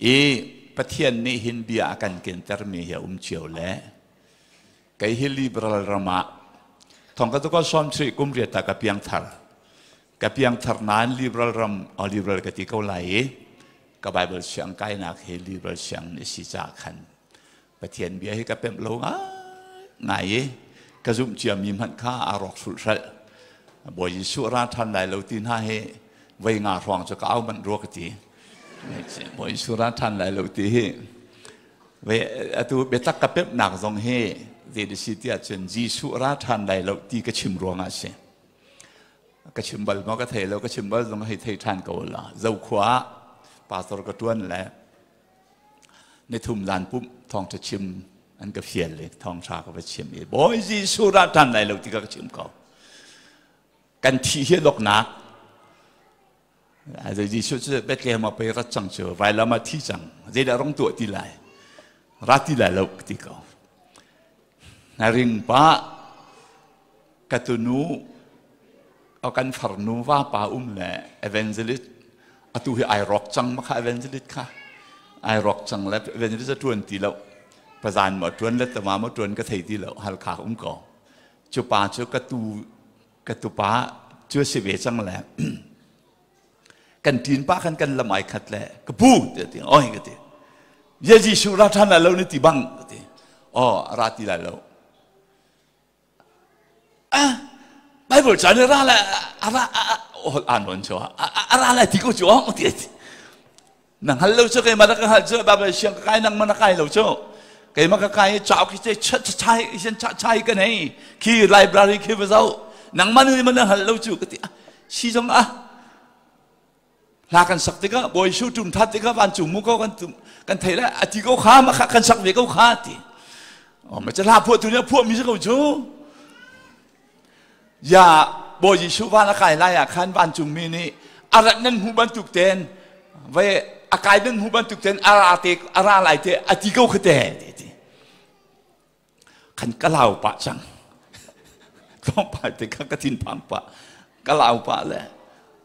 I Pathian nih hin bia a kan kentermi hi a um cio le kei hi liberal ram ah thong ka tu som sui kum riat ta ka piang thar ka piang thar nain liberal ram o liberal ka ti ko lai i ka Bible siang kainak hi liberal siang ni si ca khan Pathian bia hi ka pemh lo ngai ngai i ka zumh ciami hmanh kha aa rawk hrulhhralh. Bawi Jesuh ra ṭhan lai lo ti hna hi voi nga hrawng cu ka au manh rua ka ti. Bawi Jesuh ra ṭhan lai lo ti hi ve atu biatak ka pemhnak zong hi zei si ti ahcun Jesuh ra ṭhan lai lo ti ka chim ruangah a si. Ka chim bal maw ka thei lo ka chim bal zong hei thei ṭhan ko la. Zokhua ah pastor ka ṭuan le Nithum zan pumh thawngṭha chim an ka fial i thawngṭha ka va chim i Bawi Jesuh ra ṭhan lai lo ti ka chim ko. Kan thi hi doknak Jesuh cu Bethlehem ah pei rat cang cu vailam ah thi cang zeidah rong tuah ti lai ra ti lai lo ti ko. Na ring pa ka tunu kan farnu vapa um le evangelist atu hi ai rawk cang ma kha evangelist kha ai rawk cang le evangelist a tuan ti lo pazan ma tuan le tama ma tuan ka thei ti lo halkha um ko cu pa cu ka tu ka tu pa cu si ve cang le kan tin pa khan kan lam ai khat le ka pu ti ti oi ka ti ye Jesuh ra than lai lo ni ti bang ka ti oh ra ti lai lo Ah, Bible ca nih ra le a ra an on chu a ra lai ti ko chu ong ti nang hal lo chu keimah ka hal chu Bible siang ka kai nang mana kai lo chu keimah ka kai chau khi che chai sian cha chai ka nei khi library khi va zau nang man ni mana hal lo chu ka ti si zong a hla kan sak tikah Bawi Jesuh tum that tikah vancung mu ko kan tum kan thei le a ti ko kha ma kha kan sak ve ko kha ti oh ma hla phuah tu nih a phuah mi si ko cu ya Bawi Jesuh van a kai lai ah khan vancung mi nih a rat nan hmu bantuk ten ve a kai nan hmu bantuk ten a ra te a ra lai te a ti ko kha te ti Khan ka lau pah cang. Tlawmpal te kha ka thinphang pah. Ka lau pah le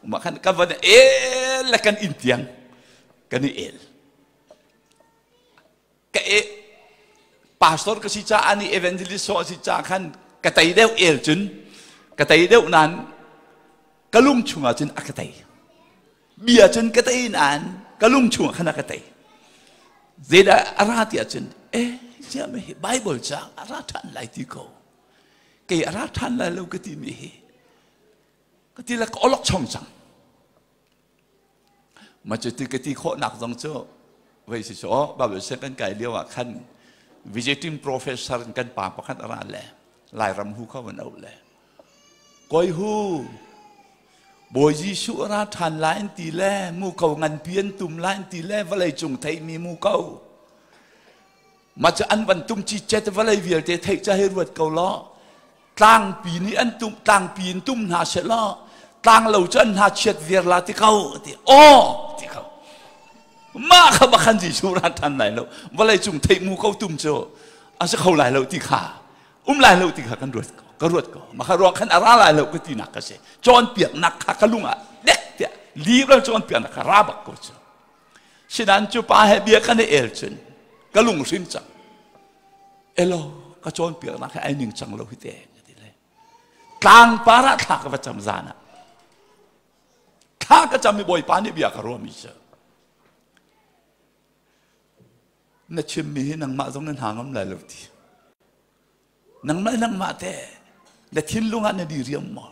mah khan ka van el le kan inn tiang kan i el. Ka e pastor ka si caah ni evangelist so si ca khan ka tei deuh el cun ka tei deuh nan ka lung chungah cun a ka tei. Bia cun ka tei nain ka lung chungah khan a ka tei. Zeidah a ra ti ahcun eh sia me hi Bible ca a ra ṭhan lai ti ko. Kei a ra ṭhan lai lo ka ti mi hi ka ti le ka olok chong cang. Ma cu ti ka ti khawhnak zong cu vei si so Bible se kan kai lio ah khan visiting professor kan pa pakhat a ra le Lairam hu kha van auh le Kawi hu Bawi Jesuh ra ṭhan lai an ti le muko nganpi an tum lai an ti le vawlei cung theihmi muko mah cu an van tum cicet vawlei vialte theih ca hi ruat ko law tlangpi nih an tum tlangpi in tum hna seh law tlang lo cu an hna chiat viar la ti ko ti aw ti ko mah kha bakhan Jesuh ra ṭhan lai lo vawlei cung theih mu ko tum cu a si kho lai lo ti kha um lai lo ti kha kan ruat ko ka ruat ko maka ruang khan a ra lai lo ka ti nak ka si cawnpiaknak kha ka lung ah dek tiah liberal cawnpiaknak kha ra bak ko cu sinan cu pa he bia kan i el cun ka lung hrim cang elo ka cawnpiaknak he ai ning cang lo hi te ti le tlang par ah thla ka va cam zan ah thla ka cam i bawipa nih bia ka ruah mi cu Na chimmi hi nangmah zong na hna ngam lai lo ti. Nangmah nangmah te na thinlung ah na di riam maw?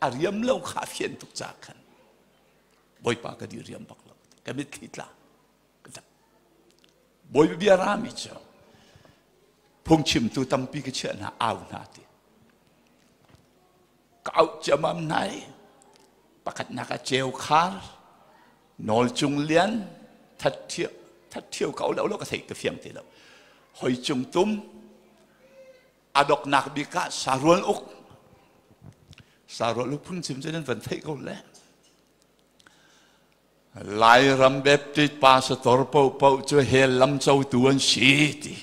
A riam lo kha fian tuk ca khan Bawipa ka di riam bak lo. Ka mitthli tla. Ka tap. Bawipa bia rami cu phungchimtu tampi ka chiah hna au hna ti. Ka auh ciamam hna i pakhatnak ah ceu khar Nawl Cung Lian that ṭhio that ṭhio ka lo lo ka theih ka fiang ti lo. Hoi Cung Tum a doknak bik ah Sarual Uk Sarual Uk phungchim cu nan van theih ko le. Lairam Baptist pastor paohpaoh cu hell lam cotu an si ti.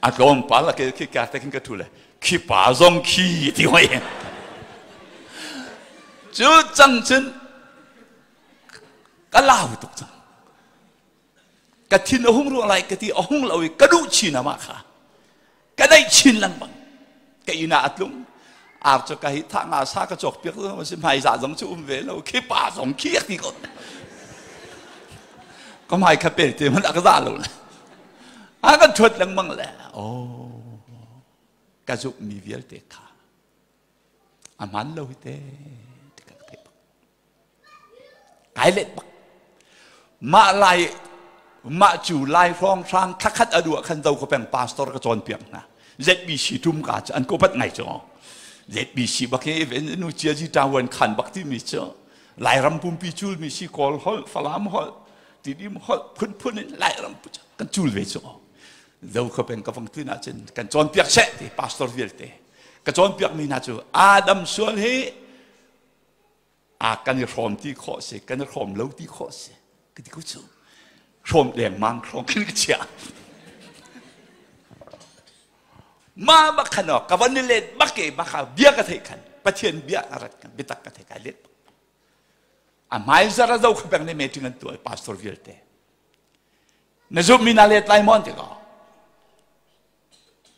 A tlawmpal a ke khi ka te khin ka thu le khi pa zong khi ti hoi. Cu cang cun lau tuk cang. Ka thin a hung ruang lai ka ti a hung lo i ka duh chin amah kha. Ka daih chin lengmang. Ka inn ah a tlung. Ar cu ka hi tha nga sa ka cawk piak zong si hmai za zong cu um ve lo khi pa zong khi ti ko. Ka hmai kha pel te man a ka za lo le. A kan thuat lengmang le. Oh. Ka zumh mi vialte kha a hmaan lo hi te ti ka theih bak. Kai let bak. Mah lai mah cu lai hrawng hrang thlakhat a duah khan do ko peng pastor ka cawn piak hna. ZBC tum ka cu an ko pat ngai cu. ZBC bak hi nu chia ji tawan khan bak ti mi cu Lairam pumpi cul mi si Kawl holh, Falam holh, Tidim holh phunphun in Lairam kan cul ve cu. Do kho peng ka fang tin ahcun kan cawnpiak seh ti pastor vialte ka cawnpiak mi hna cu Adam sual hi a kan i hrawm ti khawh si kan i hrawm lo ti khawh si ka ti ko cu hrawm lengmang hrawng khin ka chia ma bak khan ka van i let bak e bak bia ka theih khan Pathian bia a rat kan biatak ka theih kai let a hmai zara zo kha peng ne meeting an tuah pastor vialte Na zumhmi na let lai maw an ti ko.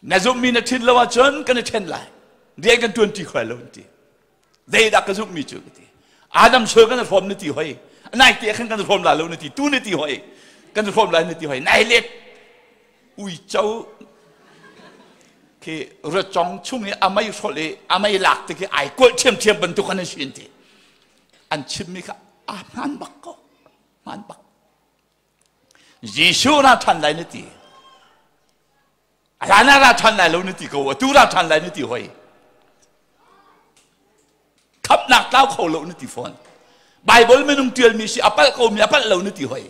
Na zumhmi na ṭhin lo ahcun kan i ṭhen lai. Rian kan ṭuan ṭi khoi lo an ti. Zeidah ka zumhmi cu ka ti. Adam sual kan i hrawm na ti hoi. Nai te khan kan i hrawm lai lo na ti. Tu na ti hoi. Kan i hrawm lai na ti hoi. Nai let uico khi rachong chung i amei hrolh i amei lak te khi ai kualh ṭhiamṭhiam bantuk an si an ti. An chimmi kha a hmaan bak ko. Hmaan bak. Jesuh ra ṭhan lai na ti. A hlan ah ra ṭhan lai lo na ti ko, atu ra ṭhan lai na ti hoi. Khamhnak tlau kho lo na ti fawn. Bible minung ṭialmi si a palh ko mi a palh lo na ti hoi.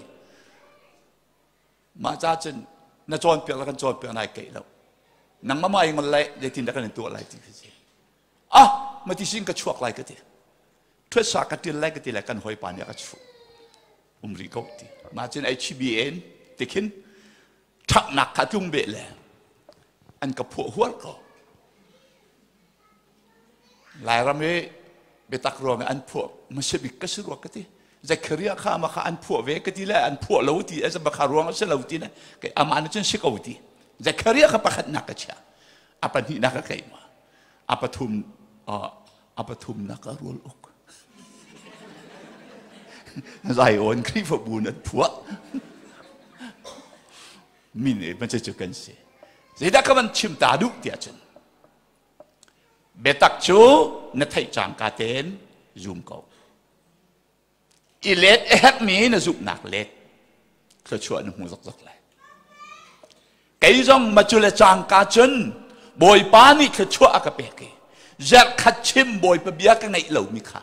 Mah ca cun na cawnpiak le kan cawnpiak nai keih lo. Nangmah ma ngol lai zeitin dah kan in tuah lai ti khi si. Ah, ma ti sin ka chuak lai ka ti. Ṭhuat sa ka ṭil lai ka ti lai kan hawipa nih a ka chuh. Um rih ko ti. Mah cun HBN ti khin ṭhaknak kha tlung beh le an ka phuah huar ko. Lairam i biatak ruang an phuah hmasa bik ka si rua ka ti. Zechariah kha ama kha an phuah ve ka ti le an phuah lo ti a kha ruang a si lo ti le kei amah nih cun si ko ti. Zechariah kha pakhatnak ka chiah. A pahnihnak ka keimah. A pathum a pathumnak ah rual uk Zion Khrihfabu nan phuah min e man cu kan si zeidah ka van chim ta duh tiah cun biatak cu na theih cangka tein zum ko I let a herhmi na zumhnak let thluachuah na hmu zokzok lai. Kei zong macu le cangka cun Bawipa nih thluachuah a ka pek i zarhkhat chim Bawipa bia ka ngeih lomi kha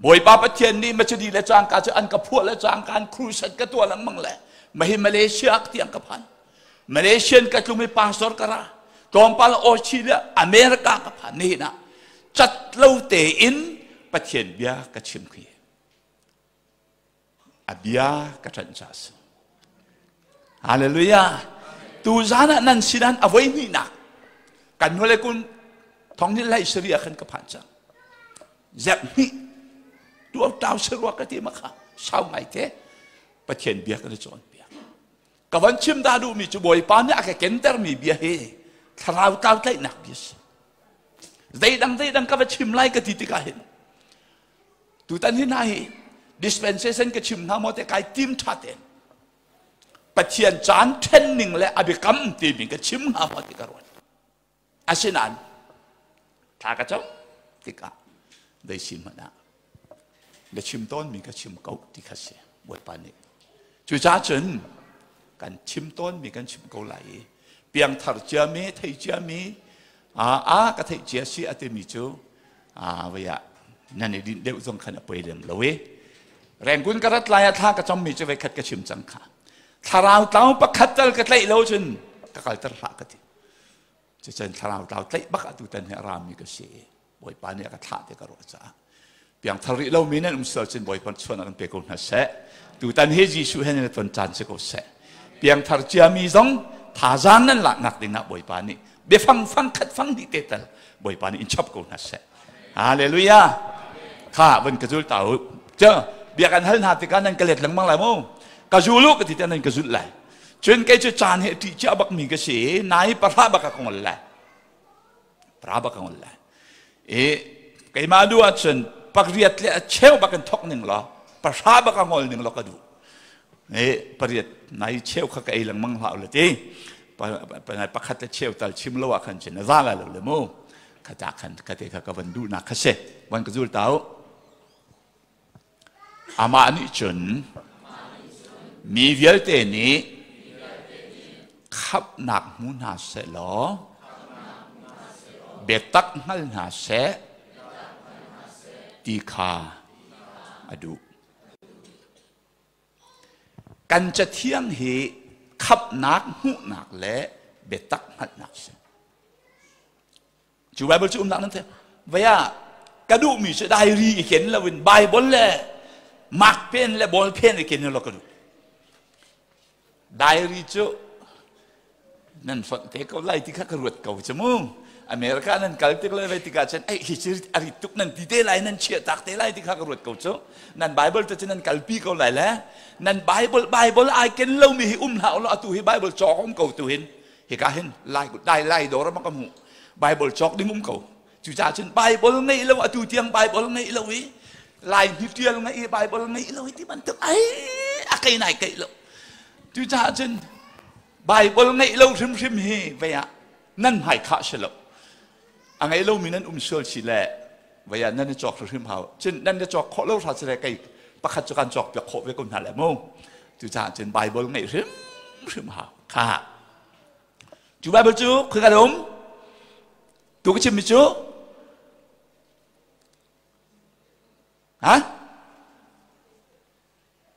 Bawipa Pathian nih macudi le cangka cu an ka phuah le cangka an crusade ka tuah lengmang le mahi Malaysia tiang ka phan. Malaysian ka tlung i pastor ka ra. Tlawmpal Australia, America ka phan nihin ah cat lo tein Pathian bia ka chim khi a bia ka ṭanh ca si. Hallelujah. Tu zan ah nan sinan a voi hnihnak kan hnuale kun thong ni lai sari ah khan ka phan cang. Zerh hnih tuau tau sarua ka ti ma kha sau ngai te Pathian bia kan i cawn piak. Ka van chim dah duhmi cu Bawipa nih a ka kentermi bia hi thlarau tlau tlaihnak bia si. Zeidang zeidang ka va chim lai ka ti tikah hin tutan hi hna hi dispensation ka chim hna maw te kai tim tha tein Pathian caan then ning le a biakam timi ka chim hnga maw ti ka ruat. Asinain thla ka cam tikah dei si hmanh ah na chim tawnmi ka chim ko ti kha si Bawipa nih. Cucaah cun kan chim tawnmi kan chim ko lai i piangthar ciami thei ciami a ka theih cia si a timi cu vei ah nan i dinh deuh zong khan a poi lem lo i Rangoon ka rat lai ah thla ka cammi cu voikhat ka chim cang kha thlarau tlau pakhat tal ka tlaih lo cun ka kalter hlah ka ti cucun thlarau tlau tlaih bak ah tutan hi a rami ka si i Bawipa nih a ka thlah ti ka ruah caah piangthar rih lomi nan um sual cun Bawipa chuan kan pe ko hna seh tutan hi Jesuh he nan ton caan si ko seh piangthar ciami zong thazaang nan laknak dingah Bawipa nih biafang fang khat fang hnih te tal Bawipa nih in chap ko hna seh Hallelujah kha van ka zul ta u Bia kan hal hna tikah nan ka let lengmang lai mu. Ka zul u ka ti te nan ka zulh lai. Cun kei cu caan hi ṭih cia bak mi ka si i nai pahra bak ka ngol lai. Pahra bak ka ngol lai. I keimah duh ahcun pakriat le a cheu bak in thok ning law pahra bak a ngol ning law ka duh. I pariat nai cheu kha ka ei lengmang hlah u le ti. Pakhat le cheu tal chim lo ah khan cun a za lai lo le mu. Kha ta khan ka te kha ka van duhnak kha si. Van ka zul ta u. Amah nih cun mi vialte nih khamhnak hmu hna seh law biatak hngal hna seh ti kha a duh. Kan cathiang hi khamhnak hmuhnak le biatak hngalhnak si. Cu Bible cu umnak nan theih. Vaya ka duhmi cu diary i ken loin Bible le mark pen le ball pen i ken lo ka duh. Diary cu nan fonh te ko lai ti kha ka ruat ko cu mu. America nan kal tik le vai tikah cun ei hi cu a rit tuk nan ti te lai nan chiah tak te lai ti kha ka ruat ko cu. Nan Bible te cu nan kalpi ko lai le nan Bible Bible ai ken lomi hi um hlah ulaw atu hi Bible cawk um ko tu hin hika hin lai dai lai dawr ma ka hmuh Bible cawk ding um ko cucaah cun Bible ngeih lo atu tiang Bible ngeih lo i lai hnitial ngeih i Bible ngeih lo i ti bantuk ai a kei nai keih lo cucaah cun Bible ngeih lo hrimhrim hi vei ah nan hmai khah si lo a ngei lomi nan um sual si le vei ah nan i cawk hrimhrim hau cun nan i cawk khawh lo hra si le kei pakhat cu kan cawk piak khawh ve ko hna le mu cucaah cun Bible ngeih hrimhrim hau kha Cu Bible cu khoi ka um? Tu ka chimmi cu Ha?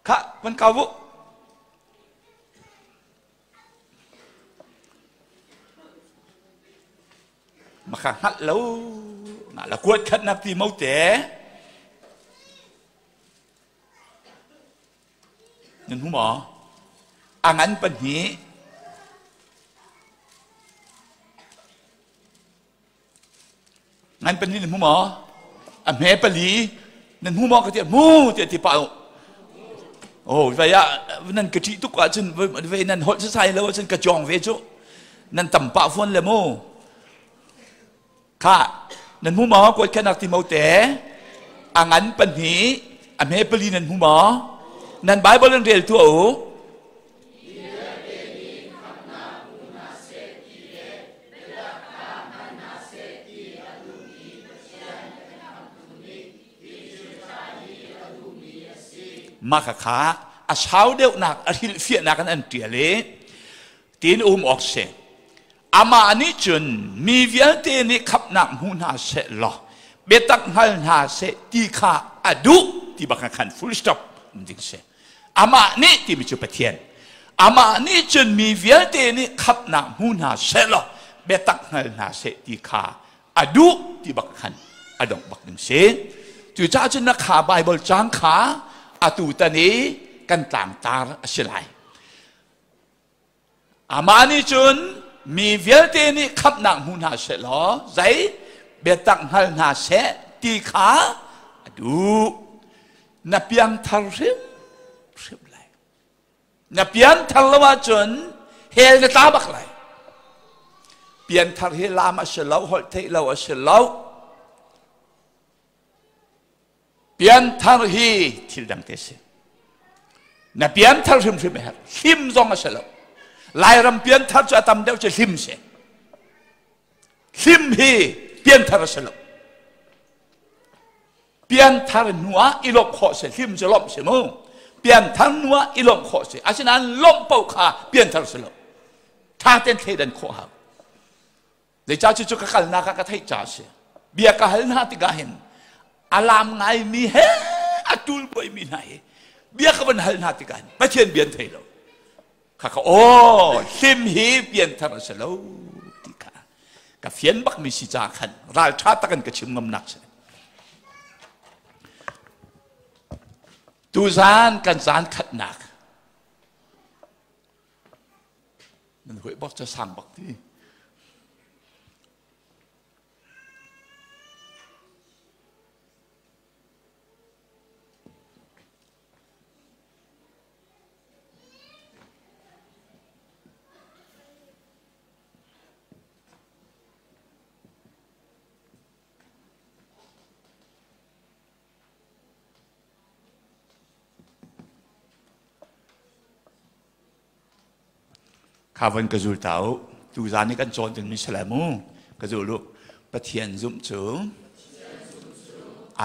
Kha van kau vu. Maka hngalh lo na la kuat khat nak ti mo te. Nan hmu maw? A ngan pahnih. Ngan pahnih nan hmu maw? A hme pali nan hmu maw ka ti hmu tiah ti pah u. Oh, vai ah nan ka ṭih tuk ahcun vai nan holh sasai lo ahcun ka cawng ve cu. Nan tam pah fawn le mu. Kha nan hmu maw kuat khenak Timote a ngan pahnih a hme pali nan hmu maw nan Bible in rel tuah u Mah kha a sau deuhnak a hrilhfiahnak in an ṭial i tin um awk si Amah nih cun mi vialte nih khamhnak hmu hna seh law biatak hngal hna seh ti kha a duh ti bak khan full stop um ding si. Amah nih timi cu Pathian. Amah nih cun mi vialte nih khamhnak hmu hna seh law biatak hngal hna seh ti kha a duh ti bak khan a dongh bak ding si. Cucaah cun na kha Bible cang kha atu tan i kan tlangtar a si lai. Amah nih cun mi vialte nih khamhnak hmu hna seh law zei biatak hngal hna seh ti kha a duh. Na piangthar hrimhrim lai. Na piangthar lo ahcun hell na tla bak lai. Pianthar hi lam a si lo, holh theih lo a si lo. Pianthar hi thil dang te si. Na pianthar hrimhrim a herh. Hlim zong a si lo. Lairam pianthar cu a tam deuh cu hlim si. Hlim hi pianthar a si lo. Pianthar hnu ah i lawmh khawh si. Hlim cu lawmh si mu. Pianthar hnu ah i lawmh khawh si. Asinain lawmh paoh kha pianthar si lo. Tha ten thleidan khawh hau. Zeicah cucu ka kalnak ah ka theih caah a si. Bia ka hal hna tikah hin a lam ngaimi he a tul buaimi hna hi bia ka van hal hna tikah hin Pathian bia an thei lo. Kha ka aw hlim hi pianthar a si lo ti kha ka fian bakmi si caah khan ralṭha takin ka chim ngamnak si. Tuzaan kan caan khatnak Nan huih bak cu sang bak ti. Kha van ka zul ta u. Tuzaan i kan cawn dingmi si lai mu. Ka zul u. Pathian zumh cu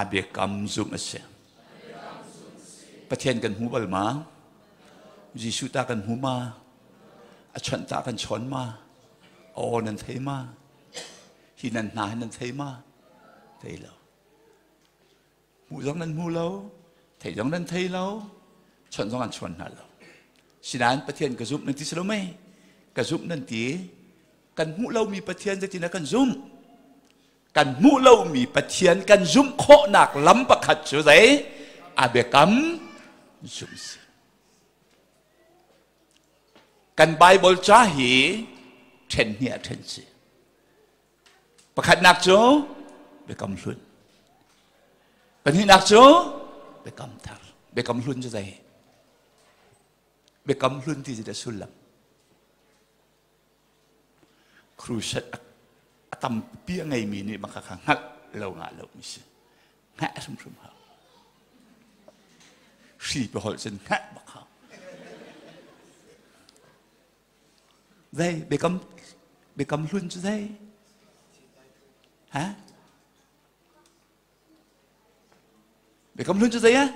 a biakam zumh a si. Pathian kan hmu bal ma? Jesuh ta kan hmu ma? A chawnh ta kan chawn ma? A aw nan thei ma? Hi nan hna hi nan thei ma? Thei lo. Hmuh zong nan hmu lo, theih zong nan thei lo, chawnh zong an chawn hna lo. Sinain Pathian ka zumh nan ti si lo mei? Ka zumh nan ti. Kan hmuh lomi Pathian zeitin kan zumh? Kan hmuh lomi Pathian kan zumh khawhnak lam pakhat cu zei? A biakam zumh si. Kan Bible ca hi ṭhen hnih ah ṭhen si. Pakhatnak cu biakam hlun. Pahnihnak cu biakam thar. Biakam hlun cu zei? Biakam hlun ti cu sullam. Crusade a tampi a ngeimi nih maka kha hngalh lo ngah lo mi si. Hngalh hrimhrim hau. Hri pe holh cun hngalh bak hau. Zei biakam biakam hlun cu zei? Ha? Biakam hlun cu zei ah?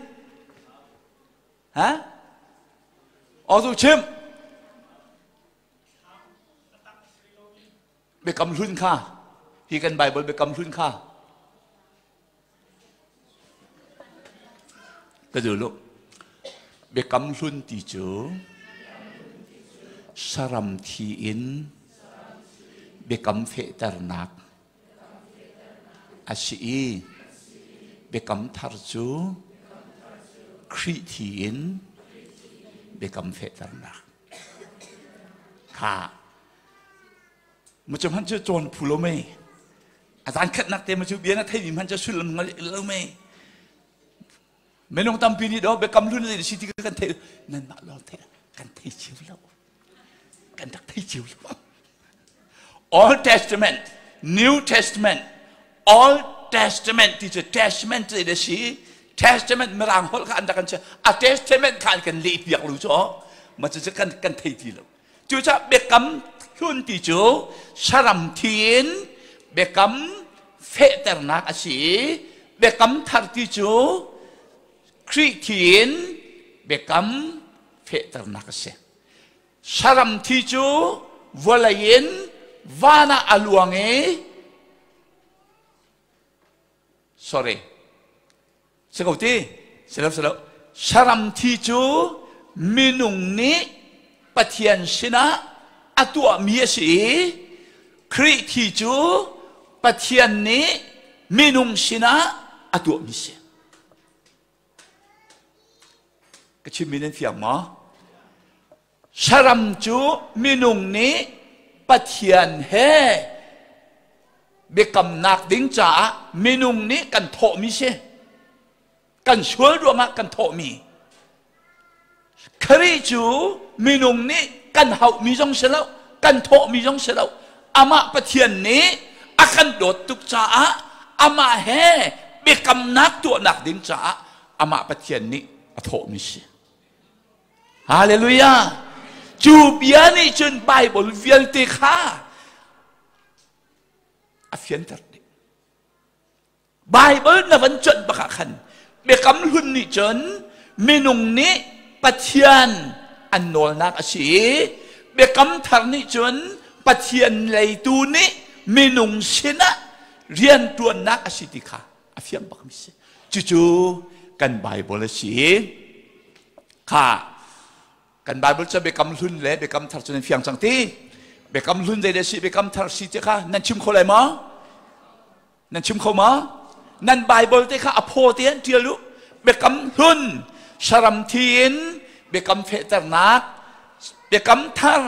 Ha? Aw zu chim. Biakam hlun kha hi kan Bible biakam hlun kha Ka duh lu. Biakam hlun ti cu saram thi in biakam fehternak a si i biakam thar cu Khrih thi in biakam fehternak. Kha Macu hmanh cu cawn phu lo mei. A zan khatnak te macu bia na theimi hmanh cu sullam ngal lo mei. Minung tampi nih do biakam hlun zei si ti kan thei nan mah lawng thei kan thei cio lo. Kan rak thei cio lo. Old Testament, New Testament, Old Testament ti cu Testament ti da si Testament mirang holh kha an rak kan che a Testament kha an kan leh piak lu cu ma cu kan kan thei ti lo. Cucaah biakam hlun ti cu saram thi in biakam fehternak a si i biakam thar ti cu Khrih thi in biakam fehternak a si. Saram thi cu vawlei in van ah a luang i sorry Si ko ti? Si lo, si lo. Saram thi cu minung nih Pathian sinah a tuahmi a si i Khrih thi cu Pathian nih minung sinah a tuahmi si. Ka chimmi nan fiang maw? Saram cu minung nih Pathian he biakamnak ding caah minung nih kan thawhmi si. Kan sual ruangah kan thawhmi. Khrih cu minung nih kan hauhmi zong si lo, kan thawhmi zong si lo. Amah Pathian nih a kan dawt tuk caah amah he biakamnak tuahnak ding caah amah Pathian nih a thawhmi si. Hallelujah! Cu bia nih cun Bible vialte kha a fianter dih. Bible na van cuanh bak ah khan biakam hlun nih cun minung nih Pathian an nawlnak a si i biakam thar nih cun Pathian leitu nih minung sinah rianṭuannak a si ti kha a fiang bakmi si. Cucu kan Bible a si. Kha kan Bible cu biakam hlun le biakam thar cu nan fiang cang ti. Biakam hlun zei si biakam thar si ti kha nan chim kho lai maw? Nan chim kho maw? Nan Bible te kha a phaw te an tial u. Biakam hlun saram thi in biakam fehternak biakam thar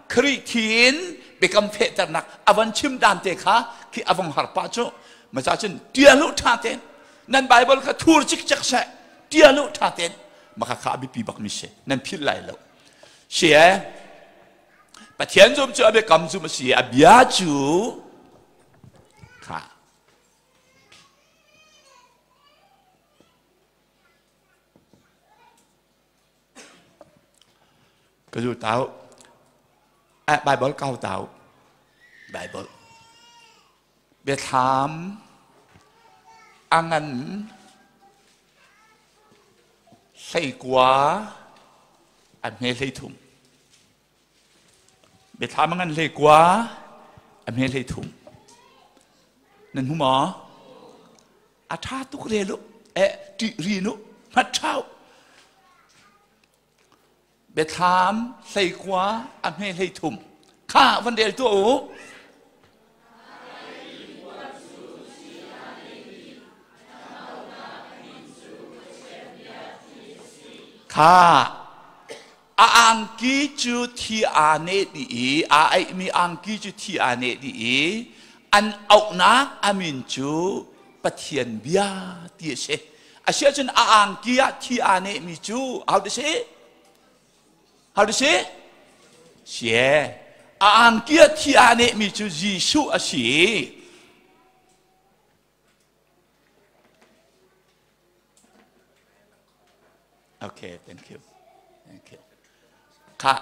Khrih thi in biakam fehternak a van chim dan te kha khi a vong har pah cu ma ca cun tial u tha ten nan Bible kha thur cikcek seh tial u tha ten maka kha a biapi bak mi si nan philh lai lo si e Pathian zum cu a biakam zum a si a bia cu kha ka zu tau. Bible kau tau Bible biathlam a ngan 19 a hme 33 biathlam a ngan 19 a hme 33 nan hmu maw a ṭha tuk re lu eh ṭih ri nu hmat ṭhau Biathlam 19 a hme 33 kha van rel tuah u. Kha a angki cu thi aa neh dih i aa aihmi angki cu thi aa neh dih i an auhnak a min cu Pathian bia ti a si. Asiahcun a angki ah thi aa nehmi cu ahodah si? How to say? Sie. A angki ah thi aa nehmi cu Jesuh a si. Okay, thank you. Thank you. Kha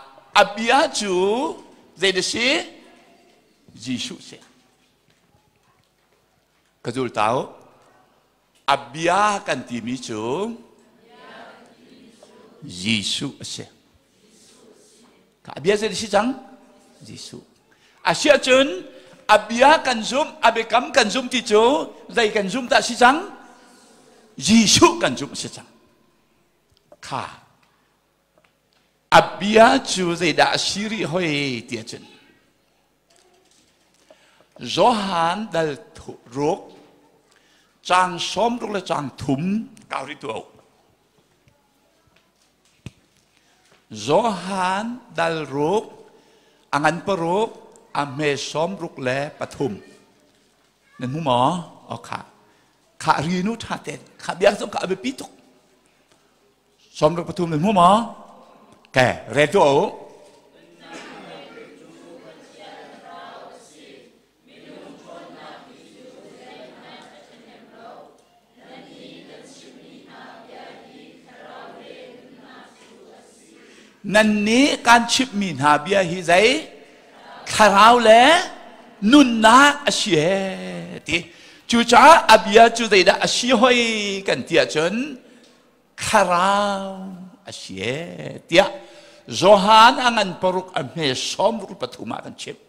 a bia cu zei si? Jesuh si. Ka zul tau. A bia kan timi cu Jesuh a si. A bia zei si cang? Jesuh. A si ahcun a bia kan zumh, a biakam kan zumh ti cu zei kan zumh dah si cang? Jesuh kan zumh si cang. Kha a bia cu zeidah a si rih hoi ti ahcun Johan dal ruk caang 60 le caang 3 kau rih tuah u. Johan dal ruk a ngan paruk a hme 63. Nan hmu maw? O kha. Kha ri nu tha ten. Kha biak zong kha a biapi tuk. 63 nan hmu maw? Ke, rel tuah u. Nan nih kan chimhmi hna bia hi zei thlarau le nunnak a si he ti. Cucaah a bia cu zeidah a si hoi kan ti ahcun thlarau a si ee tiah Johan a ngan paruk a hme 63 ah kan chimh.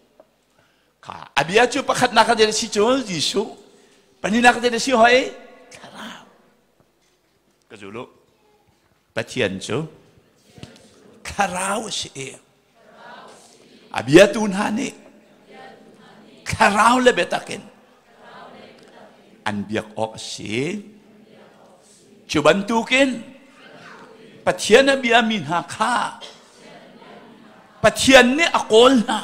Kha a bia cu pakhatnak kan si cu Jesuh, pahnihnak kan si hoi thlarau. Ka zulu. Pathian cu thlarau a si i a biatu hna nih thlarau le biatak in an biak awk a si. Cu bantukin Pathian a biami hna kha Pathian nih a kawl hna.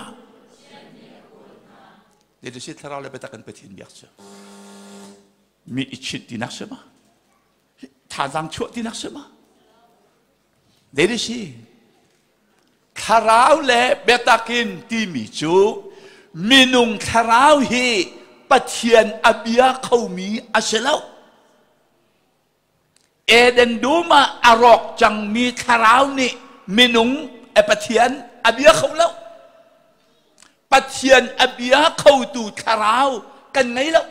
Zeiti thlarau le biatak in Pathian biak cu mi i chit tinak si ma? Thazaang chuah tinak si ma? Zei si? Thlarau le biatak in timi cu minung thlarau hi Pathian a bia khomi a si lo. Eden dum ah a rawk cangmi thlarau nih minung a Pathian a bia kho lo. Pathian a bia khotu thlarau kan ngei lo.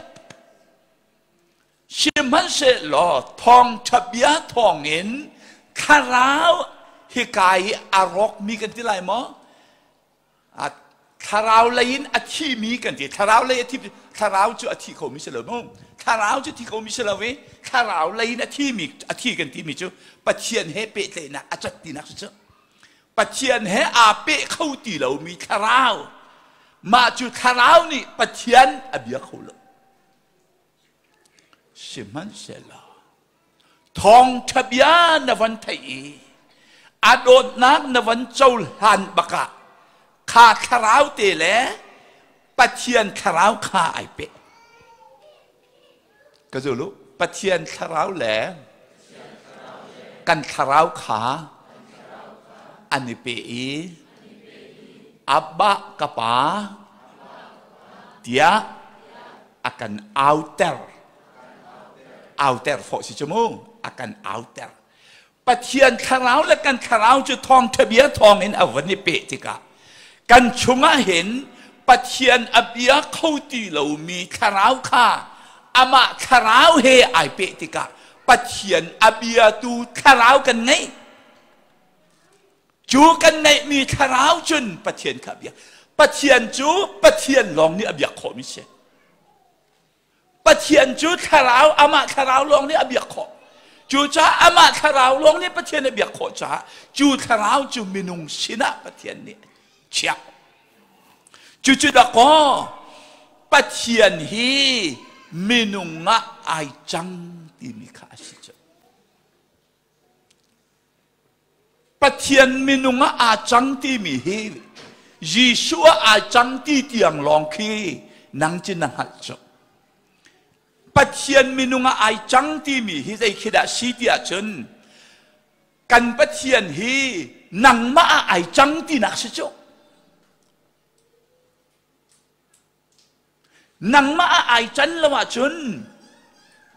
Sihmanhsehlaw thawngṭha bia thawngin thlarau hika i a rawkmi kan ti lai maw? Thlarau lei in a thimi kan ti. Thlarau lei a thi thlarau cu a thi khomi si lo mu. Thlarau cu thi khomi si lo i thlarau lei in a thimi a thi kan timi cu Pathian he pehtlaihnak a cat tinak cu. Pathian he aa peh kho ti lomi thlarau mah cu thlarau nih Pathian a bia kho lo. Sihmanhsehlaw thawngṭha bia na van theih i a dawtnak na van cohlan bakah kha thlarau te le Pathian thlarau kha ai peh. Ka zul u, Pathian thlarau le kan thlarau kha an i pe i Abba ka pa tiah a kan auter auter fawh si cu mu a kan auter Pathian thlarau le kan thlarau cu thawngṭha bia thawngin a van i peh tikah Kan chungah hin Pathian a bia kho ti lomi thlarau kha amah thlarau he ai peh tikah Pathian a biatu thlarau kan ngei. Cu kan ngeihmi thlarau cun Pathian kha a biak. Pathian cu Pathian lawng nih a biak khawhmi si. Pathian cu thlarau amah thlarau lawng nih a biak khawh. Cucaah amah thlarau lawng nih Pathian a biak khawh caah cu thlarau cu minung sinah Pathian nih chiah. Cucu dakaw Pathian hi minung ah ai cang timi kha a si cu. Pathian minung ah aa cang timi hi Jesuh ah aa cang ti tiang lawng khi nang cu na hngalh cu. Pathian minung ah ai cang timi hi zei khi dah si ti ahcun kan Pathian hi nangmah ah ai cang tinak si cu. Nangmah ah ai can lo ahcun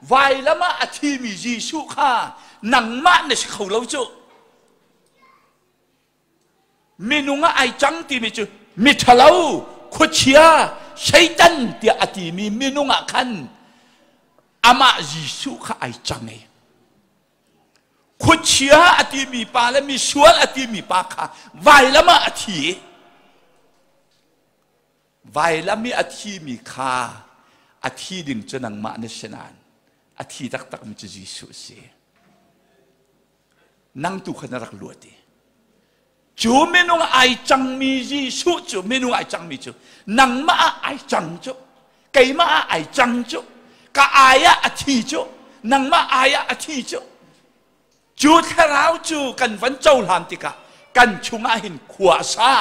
vailam ah a thimi Jesuh kha nangmah na si kho lo cu. Minung ah ai cang timi cu miṭhalo, khuachia, Satan tiah a timi minung ah khan amah Jesuh kha ai cang i khuachia a timi pa le misual a timi pa kha vailam ah a thi i Vailam i a thimi kha a thi ding cu nangmah na si nain a thi taktakmi cu Jesuh a si. Nang tu kha na rak luat i cu minung ai cangmi Jesuh cu minung ai cangmi cu nangmah ah ai cang cu keimah ah ai cang cu ka ai ah a thi cu nangmah ai ah a thi cu Cu thlarau cu kan van cohlan tikah kan chungah hin khua a sa.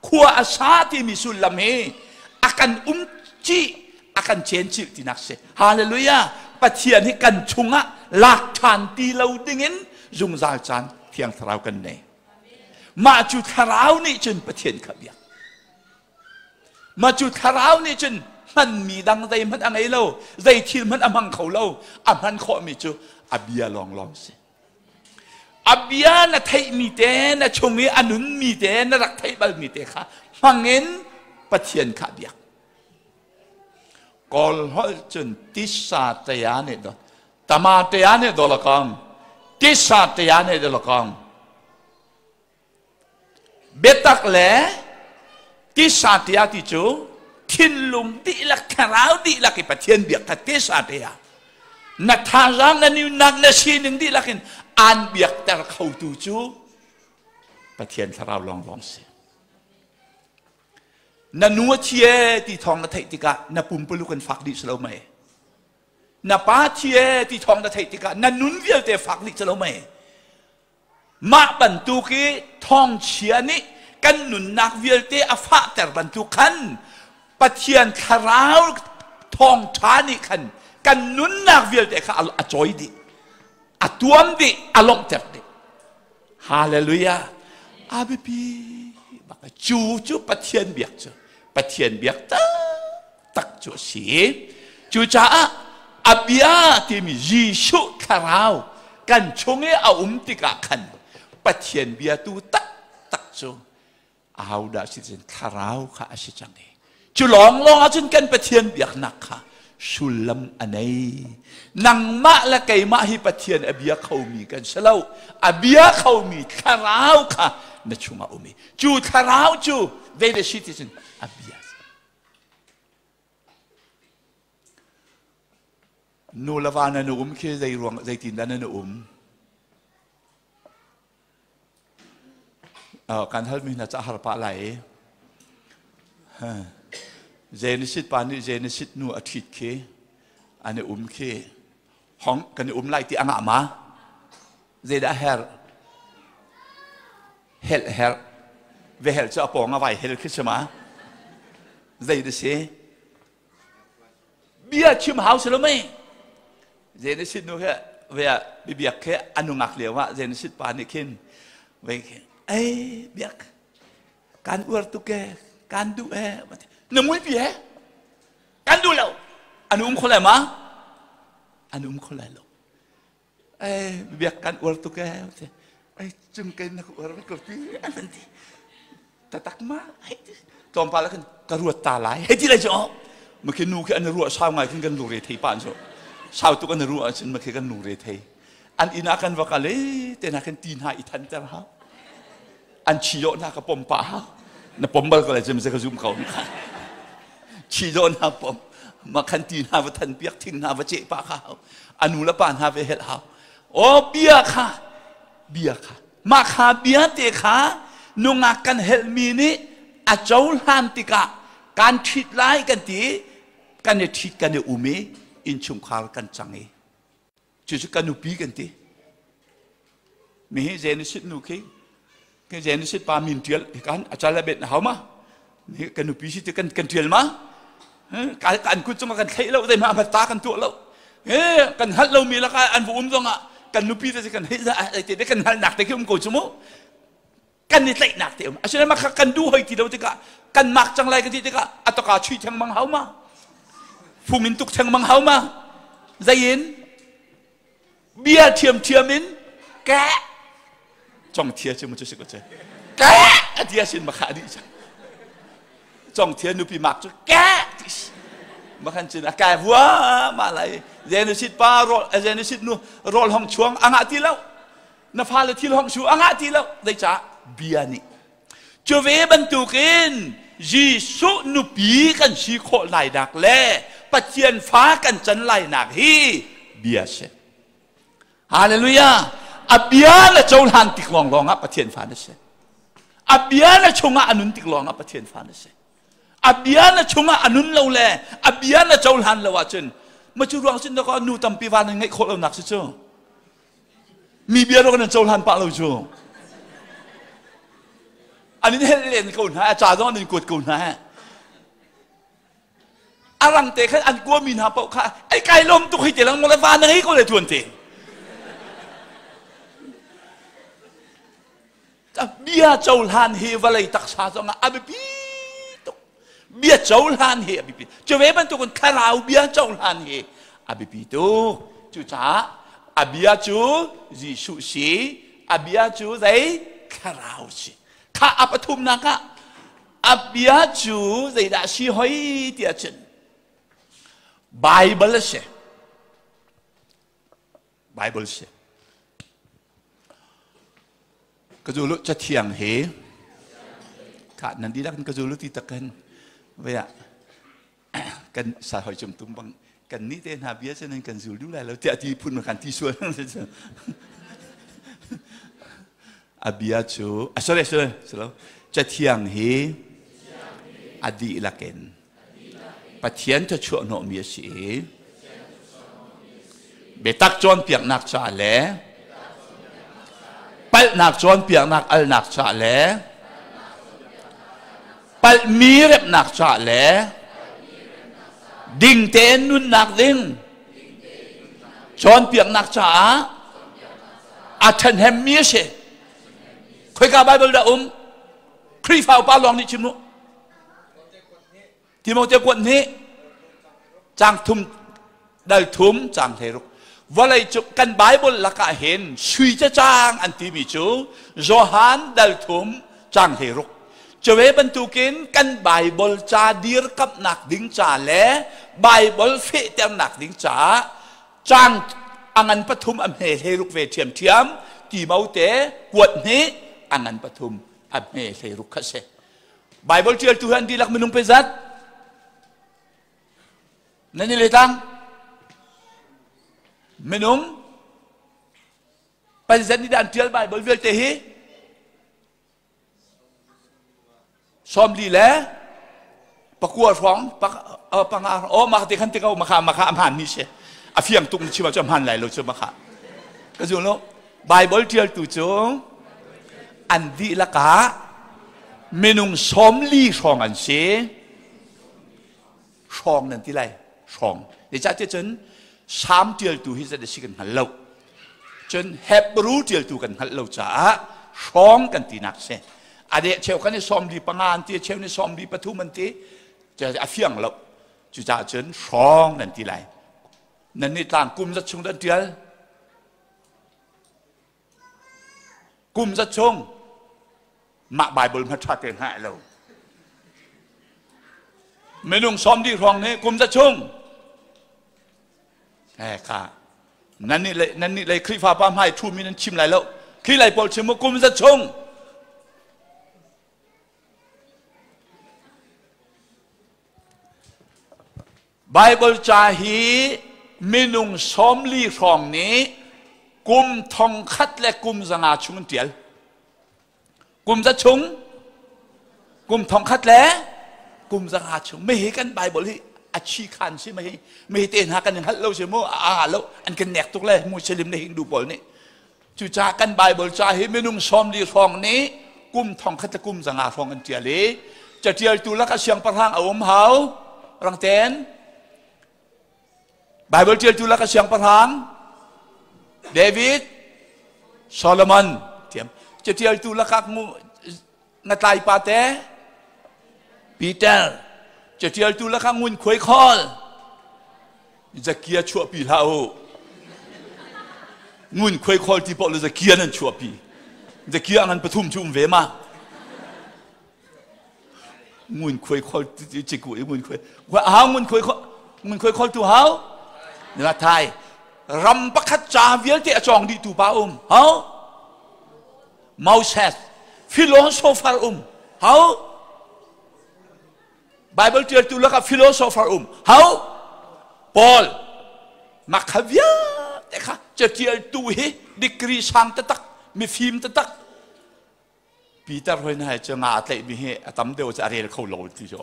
Khua a sa timi sullam hi a kan um cih, a kan cencilh tinak si. Hallelujah! Pathian hi kan chungah lak ṭhan ti lo dingin zungzal caan Thiang Thlarau kan nei. Mah cu thlarau nih cun Pathian kha biak. Mah cu thlarau nih cun hmanmi dang zeihmanh a ngei lo, zei thil hmanh a hmang kho lo, a hman khawhmi cu a bia lawnglawng si. A bia na theihmi te, na chung i a nunmi te, na rak theih balmi te kha hmangin Pathian kha biak. Kawl holh cun tisa tea nih do, tama tea nih do lakong, tisa tea nih do lakong. Biatak le tisa tiah ti cu thinlung dihlak thlarau dihlak i Pathian biak kha tisa tiah na thazaang na nunnak na sining dihlak in aan biakter khotu cu Pathian thlarau lawnglawng si. Na nu a thi e ti thawng na theih tikah na pumpuluk in fak dih si lo mei? Na pa thi e ti thawng na theih tikah na nun vialte fak dih si lo mei? Mah bantuk i thawngchia nih kan nunnak vialte a fahter bantuk khan Pathian thlarau thawngṭha nih khan kan nunnak vialte kha a cawi dih, a tuam dih, a lawmhter dih. Hallelujah! A biapi bak cu cu Pathian biak cu Pathian biak taktak cu a si. Cucaah a bia timi Jesuh thlarau kan chung i a um tikah khan Pathian bia tu taktak cu ahodah si cun thlarau kha a si cang i cu lawnglawng ahcun kan Pathian biaknak kha sullam a nei. Nangmah le keimah hi Pathian a bia khomi kan si lo. A bia khomi thlarau kha na chungah um i cu thlarau cu zei si ti cun a bia Nu le va nan um khi zei ruang zeitin dah nan um? Kan halmi hna ca har pah lai. Genesis pa nih Genesis nu a ṭhit khi an i um khi hong kan i um lai ti a ngah ma? Zeidah herh? Helh herh. Ve helh cu a pawng a vai hel khi si ma? Zei da si? Bia chim hau si lo mei? Genesis nu he ve bibiak he a nungak lio ah Genesis pa nih khin ve ei biak kan uar tuk e kan duh e na mui pi he kan duh lo an um kho lai ma an um kho lai lo ei biak kan uar tuk e ei cung ke na uar ko ti an ti. Tatak ma hei ti tlawmpal ah khan ka ruat ta lai hei ti lai cu ma khi nu khi an ruah sau ngai khin kan lungre thei pa an cu sau tuk an ruah ahcun ma khi kan lungre thei an inn ah kan va kal i te na khin ti hna i than ter hau an chi dawh hna ka pom pa hau na pom bal ko lai cim se ka zum ko kha chi dawh hna pom ma khan ti hna va than piak thing hna va ceh pa kha hau anu le pa hna ve hel hau o bia kha bia kha mah kha bia te kha nungak kan helhmi nih a cohlan tikah kan ṭhit lai kan ti kan i ṭhit kan i um i innchungkhar kan cang i cucu kan nupi kan ti mi hi Genesis nu khi khi Genesis pa min ṭial kan a cal a bet na hau ma kan nupi si ti kan kan ṭial ma kan kut cungah kan thlaih lo zei ma ta kan tuah lo kan hngalh lomi lakah an va um zongah kan nupi te kan hei te kan hngalhnak te khi um ko cu mu kan i tlaihnak te um asinain mah kha kan duh hoi ti lo tikah kan mak cang lai ka ti tikah a toka chui theng mang hau ma fung in tuk theng mang hau ma zei in bia ṭhiamṭhiam in ke congthia cu mu cu si ko ce ke a ti asin makha dih cang congthia nupi mak cu ke ti si makhan cun a kai vua ma lai zenusit pa rol zenusit nu rol hong chuang anga ti lo na fale thil hong su anga ti lo zeicah bia nih cu ve bantukin Jesuh nupi kan si khawh lainak le Pathian fa kan can lainak hi bia si. Hallelujah! A bia na cohlan tik lawnglawng ah Pathian fa na si. A bia na chungah a nun tik lawngah Pathian fa na si. A bia na chungah a nun lo le a bia na cohlan lo ahcun ma cu ruang cun ka nu tampi va nan ngeih khawh lonak si cu. Mi bia ro nan cohlan pah lo cu. An in helh len ko hna, a ca zong an in kuat ko hna. A rang te khan an kuami hna paoh kha ai kai lom tuk hei te lang le va na ngei ko le tuan te. Bia cohlan hi vawlei taksa zong ah a biapi tuk. Bia cohlan hi a biapi. Cu ve bantukin thlarau bia cohlan hi a biapi tuk. Cucaah a bia cu Jesuh si, a bia cu zei thlarau si. Kha a pathumnak ah a bia cu zeidah si hoi ti ahcun Bible a si. Bible si. Ka zulu cathiang hi ka nan dihlak in ka zulu ti takin vea kan sa hoi cung tum bang kan ni te hna bia cu nan kan zul duh lai lo tiah ti phun kan ti sual a bia cu a sorry sorry sorry cathiang hi a dihlak in Pathian thluachuah hnawhmi a si i biatak cawnpiaknak ca le palhnak cawnpiaknak alnak ca le palhmi remhnak ca le ding tein nunnak ding cawnpiaknak caah a ṭhahnemmi a si. Khoika Baibal dah um? Khrihfa upa lawng nih chim u. Timote kuat hnih cang thum dal thum cang 16 vawlei cu kan Bible lakah hin sui cacang an timi cu Johan dal thum cang 16 cuve bantukin kan Bible ca dirkamhnak ding ca le Bible fehternak ding caah cang angan pathum a hme 16 ve ṭhiamṭhiam Timote kuat hnih angan pathum a hme 16 kha si Bible ṭialtu hi an dihlak minung pe zat nan i letang minung pazat nih dah an ṭial Bible vialte hi 44 hrawng panga oh mah te khan te ko makha makha a hmaan mi si a fiang tuk chim ah cu a hmaan lai lo cu makha ka zul lo Bible ṭialtu cu an dihlak ah minung 40 hrawng an si. Hrawng nan ti lai. Hrawng. Zeicahtiah cun Salm ṭialtu hi zat a si kan hngal lo. Cun Hebrew ṭialtu kan hngalh lo caah hrawng kan tinak si. A deh cheu kan i 45 an ti, cheu nih 43 an ti. A fiang lo. Cucaah cun hrawng nan ti lai. Nan nih tlang kum zat chung dan ṭial. Kum zat chung. Mah Bible hma ṭha te hna lo. Minung sawm dih hrawng nih kum za chung. Eh kha nan nih le nan nih le Khrihfa pa hmai thu mi nan chim lai lo. Khi lai pawl chim mu kum za chung. Bible ca hi minung 40 hrawng nih kum 1000 le kum 500 chung an ṭial. Kum za chung, kum 1000 le kum 500 chung. Mei hi kan Bible hi a chi khan si mei hi mei te hna kan i hngalh lo si mu a lo an kan nek tuk le Muslim le Hindu pawl nih. Cucaah kan Bible ca hi minung 40 hrawng nih kum 1000 le kum 500 hrawng an ṭial i caṭialtu lakah siangpahrang a um hau rangten Bible ṭialtu lakah siangpahrang David Solomon thiam caṭialtu lakah ngatlai pa te Peter caṭialtu lakah ngunkhuai khawl Zakia chuahpi hlah u. Ngunkhuai khawl ti paoh le Zakia nan chuahpi. Zakia ngan pathum cu um ve ma. Ngunkhuai khawl ti ciku i ngunkhuai. Hau ngunkhuai khawl ngunkhuai khawl tu hau. Na thai ram pakhat ca vialte a cawng dih tu pa um. Hau Moses philosopher um. Hau Bible ṭialtu lakah philosopher um hau Paul mah kha vialte kha caṭialtu hi degree sang taktak mifim taktak Peter hoi na cu nga a tlaihmi hi a tam deuh cu a rel kho lo ti cu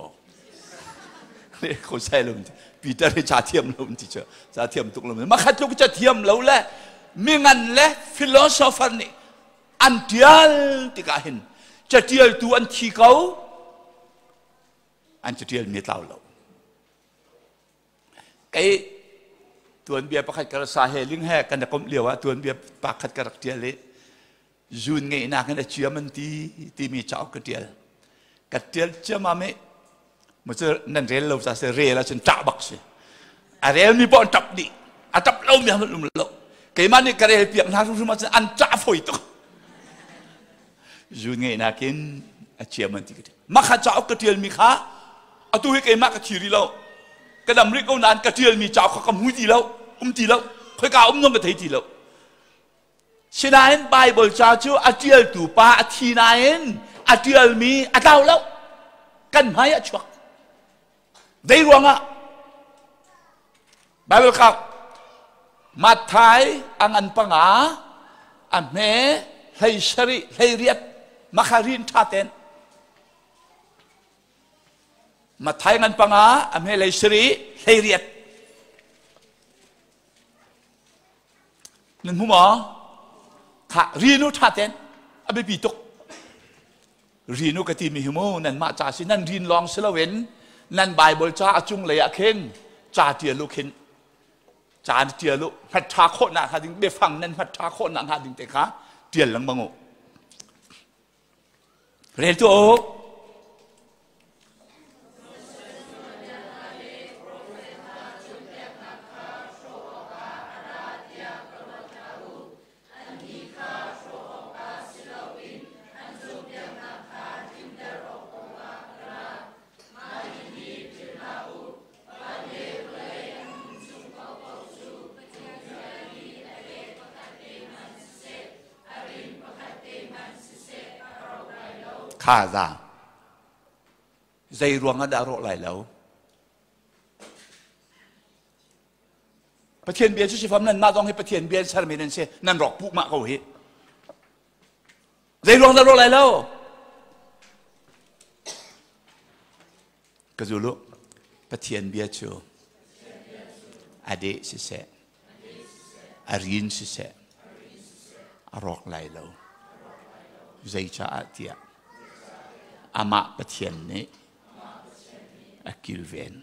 rel kho sai lo Peter hi ca thiam lo ti cu ca thiam tuk lo mah kha tluk ca thiam lo le mingan le philosopher nih an ṭial tikah hin caṭialtu an thi ko an caṭial mi tlau lo kei tuanbia pakhat ka sa he ling he kan komh lio ah tuanbia pakhat ka rak ṭial i zun ngeihnak in a ciam an ti timi cauk ka ṭial ka ṭial ciamam i mu cu nan rel lo ca si rel ahcun ṭah bak si a rel mi poh an ṭap dih a ṭap lo mi han um lo keimah nih ka rel piak hna hrimhrim ahcun an ṭah fawi tuk zun ngeihnak in a ciam an ti ka mah kha cauk ka ṭialmi kha atu hi keimah ka thi rih lo ka dam rih ko nain ka ṭialmi cauk kha ka hmu ti lo um ti lo khoika um zong ka thei ti lo Sinain Baibal ca cu a ṭialtu pa a thi nain a ṭialmi a tlau lo. Kan hmai ah chuak. Zei ruangah? Baibal kau Matthai a ngan panga a hme hlei sarih hlei riat makha rin ṭha ten Matthai ngan panga a hme hlei sarih hlei riat Nan hmu maw? Kha rian u ṭha ten a biapi tuk. Rian u ka timi hi mu nanmah ca si nan rin lawng si loin nan Bible ca a cunglei ah khin ca ṭial u khin ca ṭial u hmat ṭha khawhnak hnga ding biafang nan hmat ṭha khawhnak hnga ding te kha ṭial lengmang u. Rel tu u. Kha za. Zei ruang ah dah rawh lai lo? Pathian bia cu sifam nan mah zong hi Pathian bia sermi nan si nan rawk puh mah ko hi. Zei ruang dah rawh lai lo? Ka zulu Pathian bia cu a deh siseh a rin siseh a rawk lai lo zeicaah tiah amah Pathian nih a kilven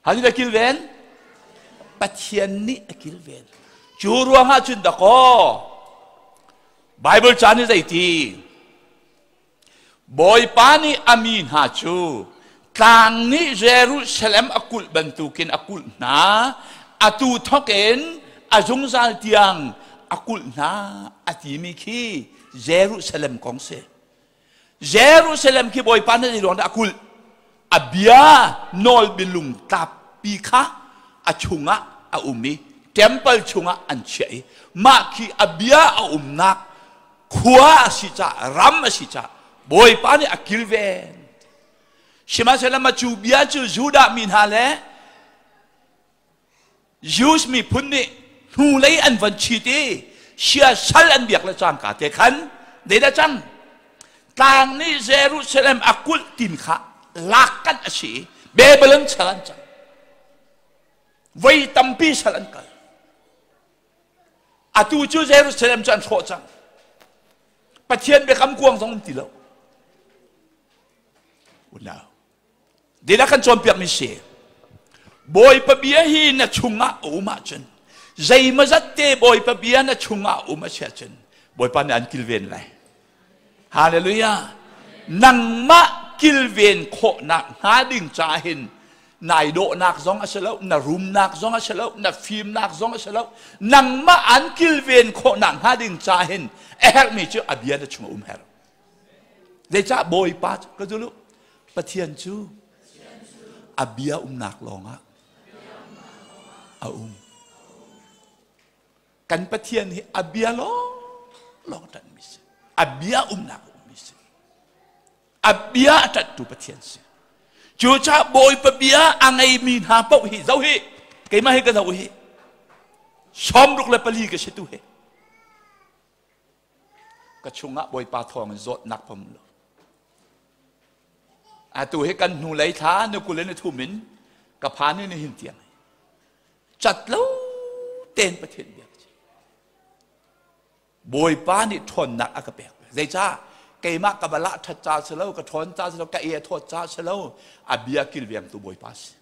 Hani a kilven Pathian nih a kilven cu ruangah cun dakaw Bible ca nih zeiti Bawipa nih a mi hna cu tlang nih Jerusalem a kulh bantukin a kulh hna. Atu thawkin a zungzal tiang a kulh hna a timi khi Jerusalem kong si. Jerusalem khi Bawipa nih zei ruang dah a kulh? A bia nawlbilung tlappi kha a chungah a um i temple chungah an chiah i mah khi a bia a umnak khua a si caah, ram a si caah Bawipa nih a kilven. Sihmanhsehlaw mah cu bia cu Judah mi hna le Jews miphun nih hnulei an von chit i siasal an biak le cangka te khan zeidah cang? Tlang nih Jerusalem a kulh tin kha lak kan a si i Babylon sal an cang. Voi tampi sal an kal. Atu cu Jerusalem cu an hrawh cang. Pathian biakam kuang zong um ti lo. Unau. Dila kan cawnpiakmi si. Bawipa bia hi na chungah a um ahcun zeimazat te Bawipa bia na chungah a um a si ahcun Bawipa nih an kilven lai. Hallelujah. Nangmah kilven khawhnak hnga ding ca hin nai dawhnak zong a si lo, na rumnak zong a si lo, na fimnak zong a si lo. Nangmah an kilven khawhnak hnga ding ca hin a herhmi cu a bia na chung a um herh. Zeicah Bawipa cu ka zul u? Pathian cu a bia umnak lawngah a um. Kan Pathian hi a bia lawng lawng ṭanhmi si. A bia umnak ummi si. A bia a ṭanhtu Pathian si. Cucaah Bawipa bia a ngeimi hna paoh hi zoh hi keimah hi ka zoh hi 64 ka si tu hi ka chungah Bawipa thawng in zawtnak pom lo. Atu hi kan hnu lei thla ni kul in thum in ka phan in hin tiang cat lo ten Pathian bia Bawipa nih ṭhawnnak a ka pek. Zeicah? Keimah ka balah ṭhat ca si lo, ka ṭhawn ca si lo, ka e a thawt ca si lo, a bia kilvengtu Bawipa si.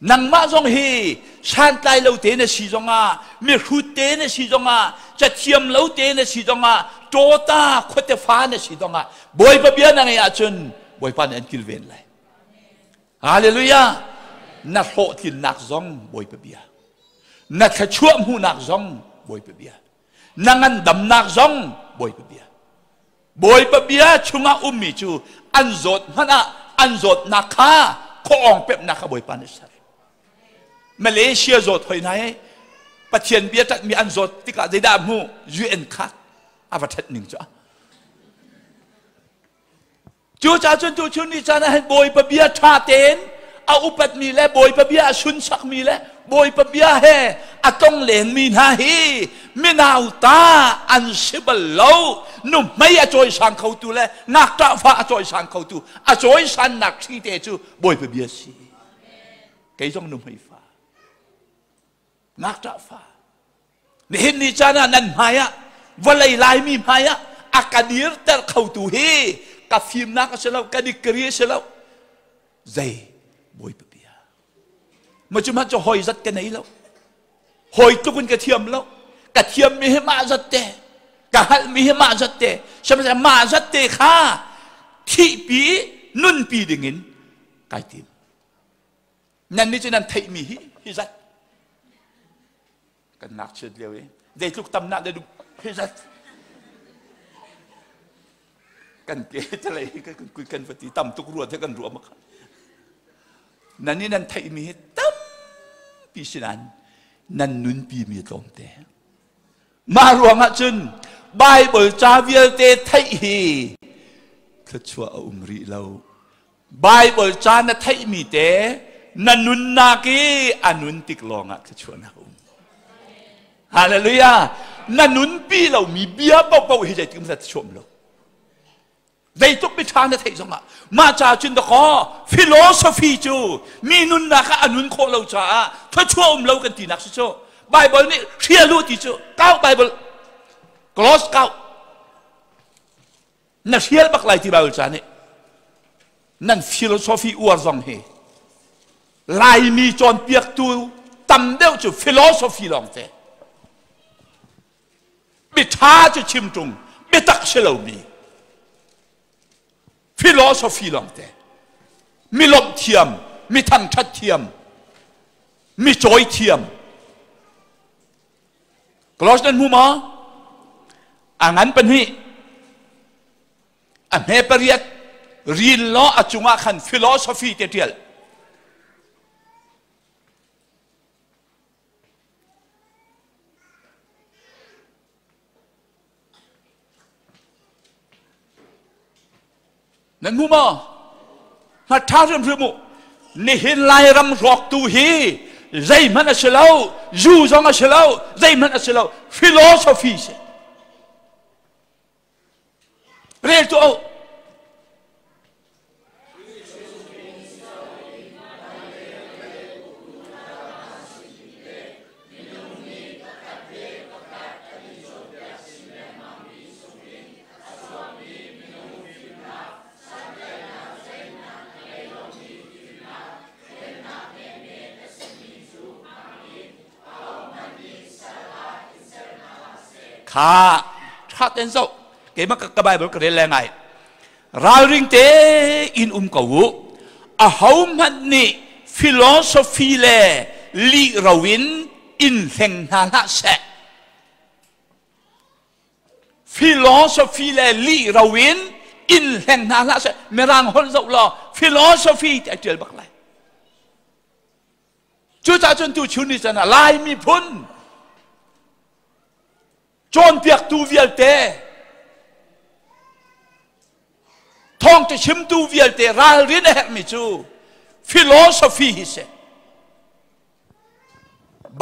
Nangmah zong hi santlai lo te na si zongah, mihrut te na si zongah, cathiam lo te na si zongah, tawta khuate fa na si zongah, Bawipa bia na ngeih ahcun Bawipa nih an kilven lai. Hallelujah! Na hlawhtlinnak zong Bawipa bia. Na thluachuah hmuhnak zong Bawipa bia. Na ngandamnak zong Bawipa bia. Bawipa bia chungah ummi cu an zawt hmanh ah an zawtnak kha khuaawng pemhnak kha Bawipa nih ser. Malaysia zawt hoi hna i Pathian bia ṭanhmi an zawt tikah zeidah a hmuh? UN card a va ṭhat ning cu. Cucaah cun tuchun ni caan ah hin Bawipa bia ṭha tein a upatmi le Bawipa bia a sunsakmi le Bawipa bia he a tong lengmi hna hi minauta an si bal lo. Nuhmei a cawisang khotu le ngakṭah fa a cawisang khotu a cawisannak hri te cu Bawipa bia si. Kei zong nuhmei fa. Ngakṭah fa. Nihin ni caan ah nan hmai ah vawlei Laimi hmai ah a ka dirter khotu hi ka fimnak a si lo, ka degree a si lo. Zei Bawipa bia. Ma cu hmanh cu hoi zat ka nei lo. Hoi tluk in ka thiam lo. Ka thiammi hi mah zat te. Ka hngalhmi hi mah zat te. Sihmanhsehlaw mah zat te kha thihpi nunpi dingin kai tim. Nan nih cu nan theihmi hi hi zat. Kan ngakchiat lio i zeitluk tam nak le hi zat. Kan ke talei kan kan vati tam tuk ruat he kan ruah mak. Nan nih nan theihmi hi tampi sinan nan nunpi mi tlawmte. Mah ruangah cun Bible ca vialte theih hi thluachuah a um rih lo. Bible ca na theihmi te na nunnak i a nun tik lawngah thluachuahnak a um. Hallelujah! Na nunpi lomi bia paohpaoh hi zeitik hmanh thluachuah um lo. Zeitluk miṭha na theih zongah mah ca cun dakaw philosophy cu mi nunnak ah a nun khawh lo caah thluachuah um lo kan tinak si cu. Bible nih hrial u ti cu kau Bible close kau Na hrial bak lai ti Bible ca nih. Nan philosophy uar zong hi Laimi cawnpiaktu tam deuh cu philosophy lawng te. Biṭha cu chim ṭung, biatak si lomi philosophy lawng te. Mi lawmh thiam, mi thangṭhat thiam, mi cawi thiam. Colossians nan hmu maw? A ngan pahnih a hme pariat ril law a cungah khan philosophy te ṭial. Nan hmu maw? Hngatṭha hrimhrim u. Nihin Lairam rawktu hi zeihmanh a si lo, zu zong a si lo, zeihmanh a si lo, philosophy si. Rel tuah u. Kha ṭha tein zoh. Keimah ka Bible ka rel le ngai. Ralring tein um ko u. Ahohmanh nih philosophy le lih ro in in hleng hna hlah seh. Philosophy le lih ro in in hleng hna hlah seh. Mirang holh zoh law philosophy ti a ṭial bak lai. Cucaah cun tu chun ni can ah Lai miphun cawnpiaktu vialte thawngṭha chimtu vialte ralrin a herhmi cu philosophy hi si.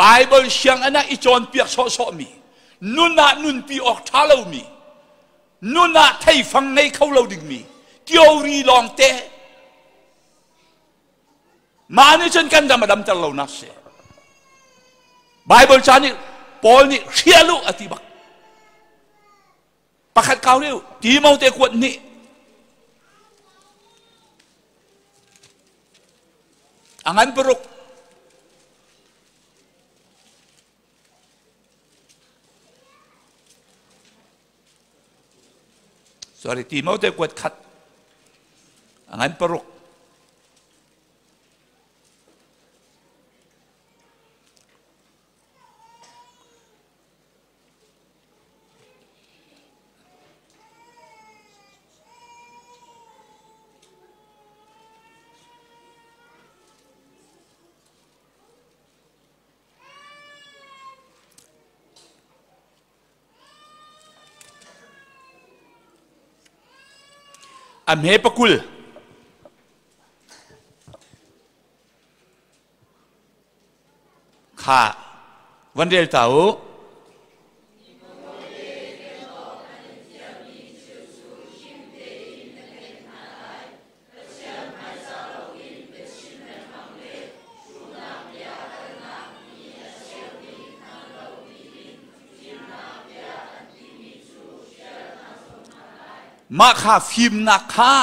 Bible sianginn ah i cawnpiak sawhsawhmi, nun ah nunpi awk ṭha lomi, nun ah theifang ngei kho lo dingmi theory lawngte Mah nih cun kan ram a damter lonak si. Bible ca nih Paul nih hrial u a ti bak. Pakhat kau riu Timote kuat nih a ngan paruk sorry Timote kuat khat a ngan paruk A hme pakul. Kha van rel ta u. Mah kha fimnak kha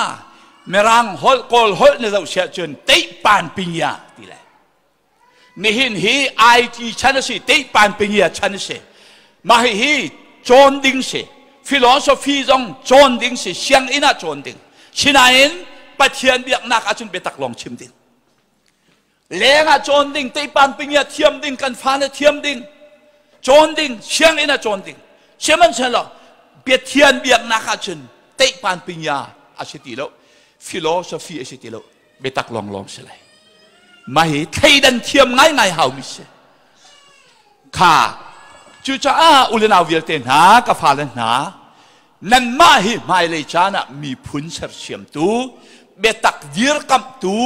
Mirang holh Kawl holh na zoh siah cun teihpan pinya ti le nihin hi IT chan a si teihpan pinya chan a si mah hihi cawn ding si philosophy zong cawn ding si sianginn ah cawn ding sinain Pathian biaknak ahcun biatak lawng chim ding leng ah cawn ding teihpan pinya thiam ding kan fale thiam ding cawn ding sianginn ah cawn ding sihmanhsehlaw Pathian biaknak ahcun teihpan pinya a si ti lo philosophy a si ti lo biatak lawnglawng si lai mah hi thleidan thiam ngaingai haumi si kha cucaah u le nau vialte hna ka fale hna nanmah hi hmailei caan ah miphun sersiamtu biatak dirkamhtu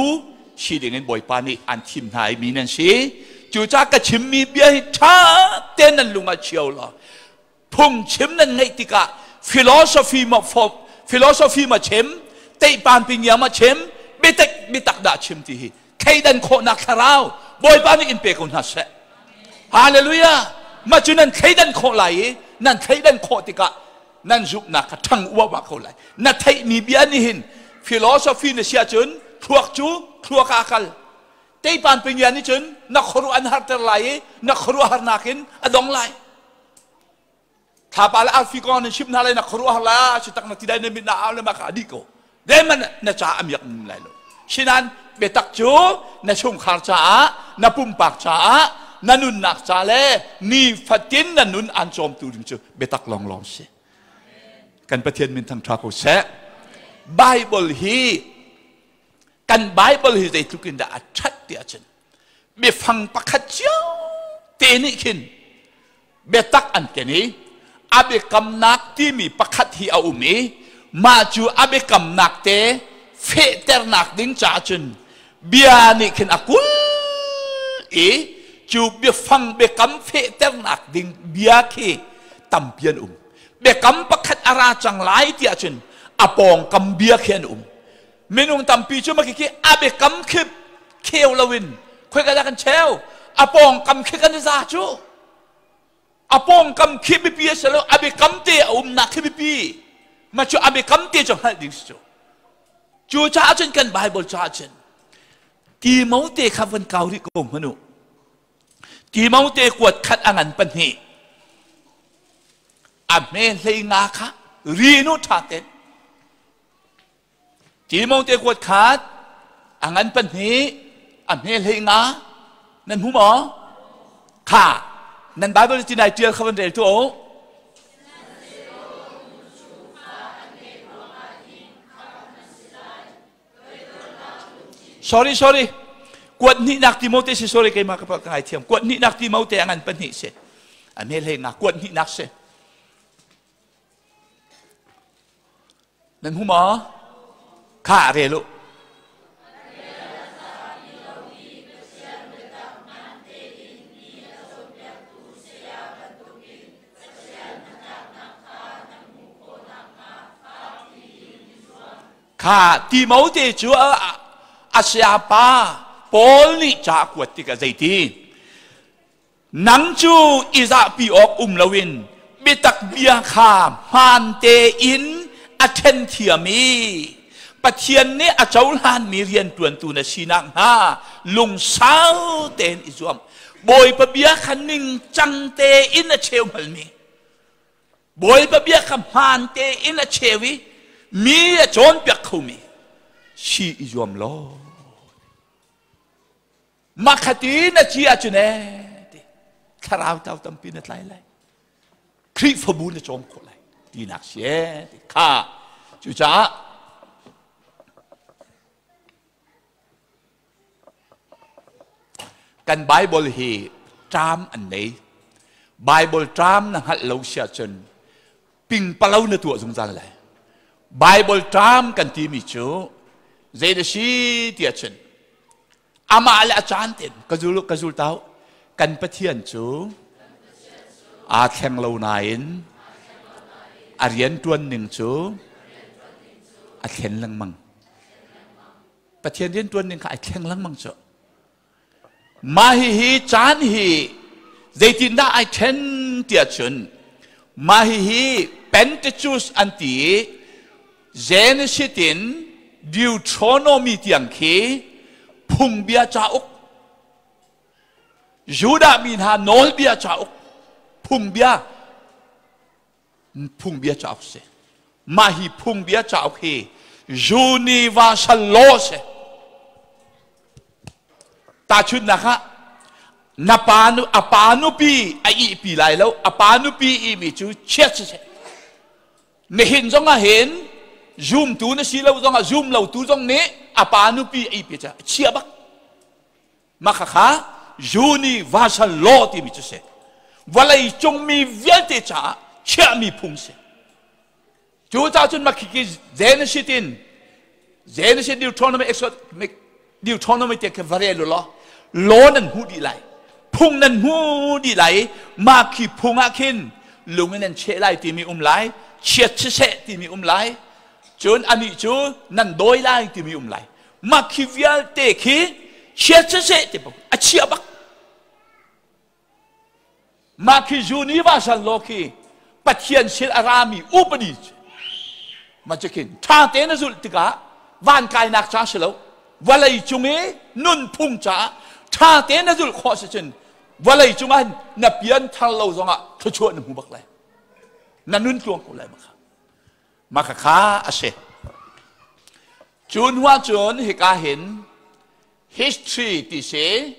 si dingin Bawipa nih an thim hna i mi nan si cucaah ka chimmi bia hi ṭha tein nan lung ah chia law phungchim nan ngeih tikah philosophy ma philosophy ma chim teihpan pingia ma chim biatak biatak dah chim ti hi thleidan khawhnak thlarau Bawipa nih in pe ko hna seh hallelujah ma cu nan thleidan khawh lai i nan thleidan khawh tikah nan zumhnak kha ṭhang uahmah ko lai na theihmi bia nih hin philosophy na sia cun thluak cu thluak ah kal teipan pingia nih cun na khuaruah an harter lai i na khuaruah harnak in a dong lai Thlapa le arfi kong nan chimh hna lai na khuaruahhar la si tak na ti dai na mit na au le ma ka dih ko den man na ca amiak mun lai lo sinan biatak cu na chungkhar caah na pumpak caah na nunnak ca le nifatin na nun aan cawmtu ding cu biatak lawnglawng si. Kan Pathian min thangṭha ko seh. Bible hi kan Bible hi zeitluk in dah a ṭhat ti ahcun biafang pakhat cio te nih khin biatak an ken i a biakamnak timi pakhat hi a um i mah cu a biakamnak te fehternak ding caah cun bia nih khin a kul i cu biafang biakam fehternak ding bia khi tampi an um. Biakam pakhat a ra cang lai tiah cun a pawngkam bia khi an um. Minung tampi cu mah khi a biakam khi kheu loin khoika dah kan cheu, a pawngkam khi kan i za cu. A pawngkam khi biapi a si lo, a biakam te a umnak khi biapi. Mah cu a biakam te cu hngalh ding si cu. Cu caah cun kan Bible caah cun Timote kha van kau rih ko hmanh u. Timote kuat khat a ngan pahnih a hme hlei nga kha rin u ṭha ten. Timote kuat khat a ngan pahnih a hme hlei nga nan hmu maw? Kha nan Bible ti nai ṭial kha van rel tu u. Sorry, sorry. Kuat hnihnak Timote si, sorry, keimah ka ka ngaithiam. Kuat hnihnak Timote a ngan pahnih si. A hme hlei nga kuat hnihnak si. Nan hmu maw? Kha rel u. Kha Timote cu a sayapa Paul nih ca a kuat tikah zeiti? Nang cu i zahpi awk um loin biatak bia kha hmaan tein a ṭhen thiam i Pathian nih a cohlanmi rianṭuantu na si nakhnga lungsau tein i zuam. Bawipa bia kha ningcang tein a cheu balmi, Bawipa bia kha hmaan tein a cheu i mi a cawnpiak khomi si i zuam law. Makhati na ci ahcun ee ti thlarau tau tampi na tlai lai. Khrihfabu na cawm khawh lai tinak si ee ti kha. Cucaah kan Bible hi ṭam an nei. Bible ṭam na hngalh lo si ahcun pingpalo na tuah zungzal lai. Bible ṭam kan timi cu zei na si ti ahcun amah le a caan ten ka zul ka zul tau. Kan Pathian cu aa thleng lo nain a rian ṭuan ning cu a thlen lengmang. Pathian rian ṭuan ning kha ai thleng lengmang cu. Mah hihi caan hi zeitindah ai ṭhen tiah cun mah hihi Pentecost an ti i Genesis in Deuteronomy tiang khi phungbia cauk, Judah mi hna nawlbia cauk, phungbia phungbia cauk si. Mah hi phungbia cauk hi universal law si. Tahchunhnak ah na pa nu a pa nupi a ihpi lai lo, a pa nupi imi cu chiat siseh. Nihin zong ah hin zumtu na si lo zong ah zum lo tu zong nih a pa nupi a ihpi ca chia bak. Mah khakha universal law timi cu si. Vawlei cung mi vialte caah chiahmi phung si. Cu caah cun mah khiki Genesis in Genesis Deuteronomy Exodus Deuteronomy te khi va rel u law law nan hmuh dih lai. Phung nan hmu dih lai i mah khi phung ah khin lung in nan cheh lai timi um lai, chiat siseh timi um lai, cun anih cu nan dawi lai timi um lai. Mah khi vialte khi chiat siseh ti a chia bak. Mah khi universal law khi Pathian sin a rami upadi ma cu khin ṭha tein a zulh tikah van kainak ca si lo, vawlei cung i nunphung caah ṭha tein na zulh khawh si cun vawlei cung ah na pian thar lo zongah thluachuah na hmu bak lai, na nun tluang ko lai. Mah kha mah kha kha a si. Cu hnu ah cun hika hin history ti si.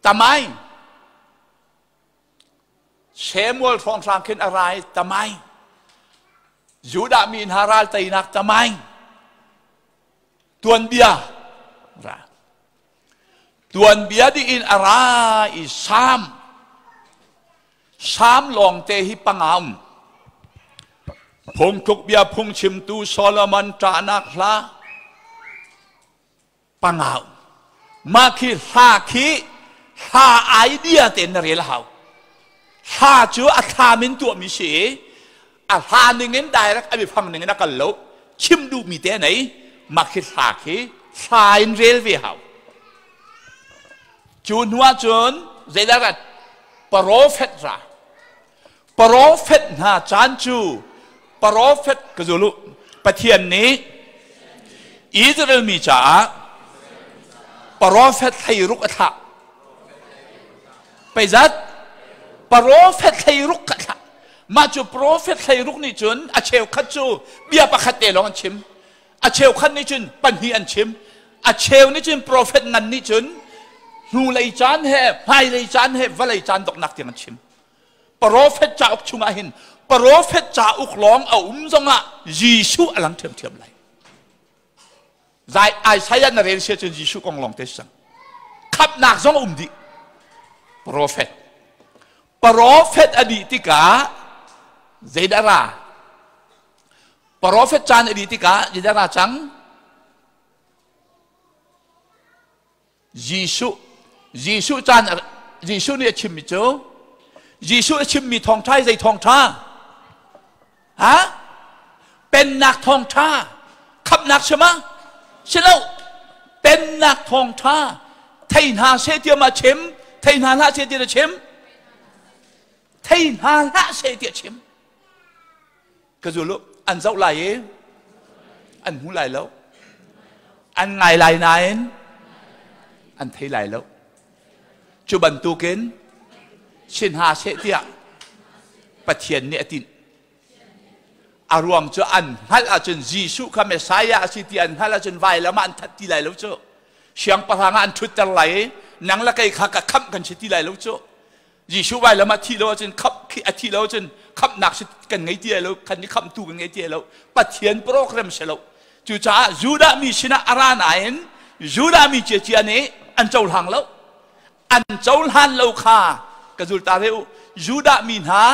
Tamai Samuel hrawnghrang khin a ra i tamai Judah mi hna ral teinak tamai tuanbia ra tuanbia dih in a ra i Sam Sam lawngte hi panga um phungtluk bia phungchimtu Solomon ṭahnak hla panga um mah khi hla khi hla idea tein na rel a hau hla cu a thlam in tuahmi si i a hla ning in direct a biafang ning in a kal lo chim duhmi te nei mah khi hla khi hla in rel ve hau cu hnu ah cun zeidah rat prophet ra Profet hna caan cu profet ka zul u. Pathian nih Israel mi caah profet 16 a thlah. Peizat profet 16 ka thlah. Mah cu profet 16 nih cun a cheukhat cu bia pakhat te lawng an chim. A cheukhat nih cun pahnih an chim. A cheu nih cun profet ngan nih cun hnulei caan he hmailei caan he vawlei caan donghnak tiang an chim. Profet cauk chungah hin profet cauk lawng a um zongah Jesuh a lang ṭhiamṭhiam lai. Zai Isaiah na rel sia cun Jesuh kong lawng te sang. Khamhnak zong a um dih. Profet. Profet a dih tikah zeidah ra? Profet caan a dih tikah zeidah ra cang? Jesuh Jesuh caan Jesuh nih a chimmi cu Jesuh a chimmi thawngṭha hi zei thawngṭha? Ha? Pennak thawngṭha khamhnak si ma? Si lo. Pennak thawngṭha thei hna seh tiah ma chim? Thei hna hlah seh tiah a chim? Thei hna hlah seh tiah chim. Ka zul u, an zoh lai i an hmu lai lo. An ngai lai nain an thei lai lo. Cu bantukin si hna seh tiah Pathian nih a tinh. A ruang cu an hngalh ahcun Jesuh kha Messiah a si ti an hngalh ahcun vailam ah an that ti lai lo cu. Siangpahrang ah an ṭhutter lai i nang le kei kha ka khamh kan si ti lai lo cu. Jesuh vailam ah thih lo ahcun khamh khi a thih lo ahcun khamhnak si kan ngei ti lo kan i khamhtu kan ngei ti lo Pathian program si lo cucaah Judah mi sinah a ra nain Judah mi ciacia nih an cohlang lo an cohlan lo kha ka zul ta ve u Judah mi hna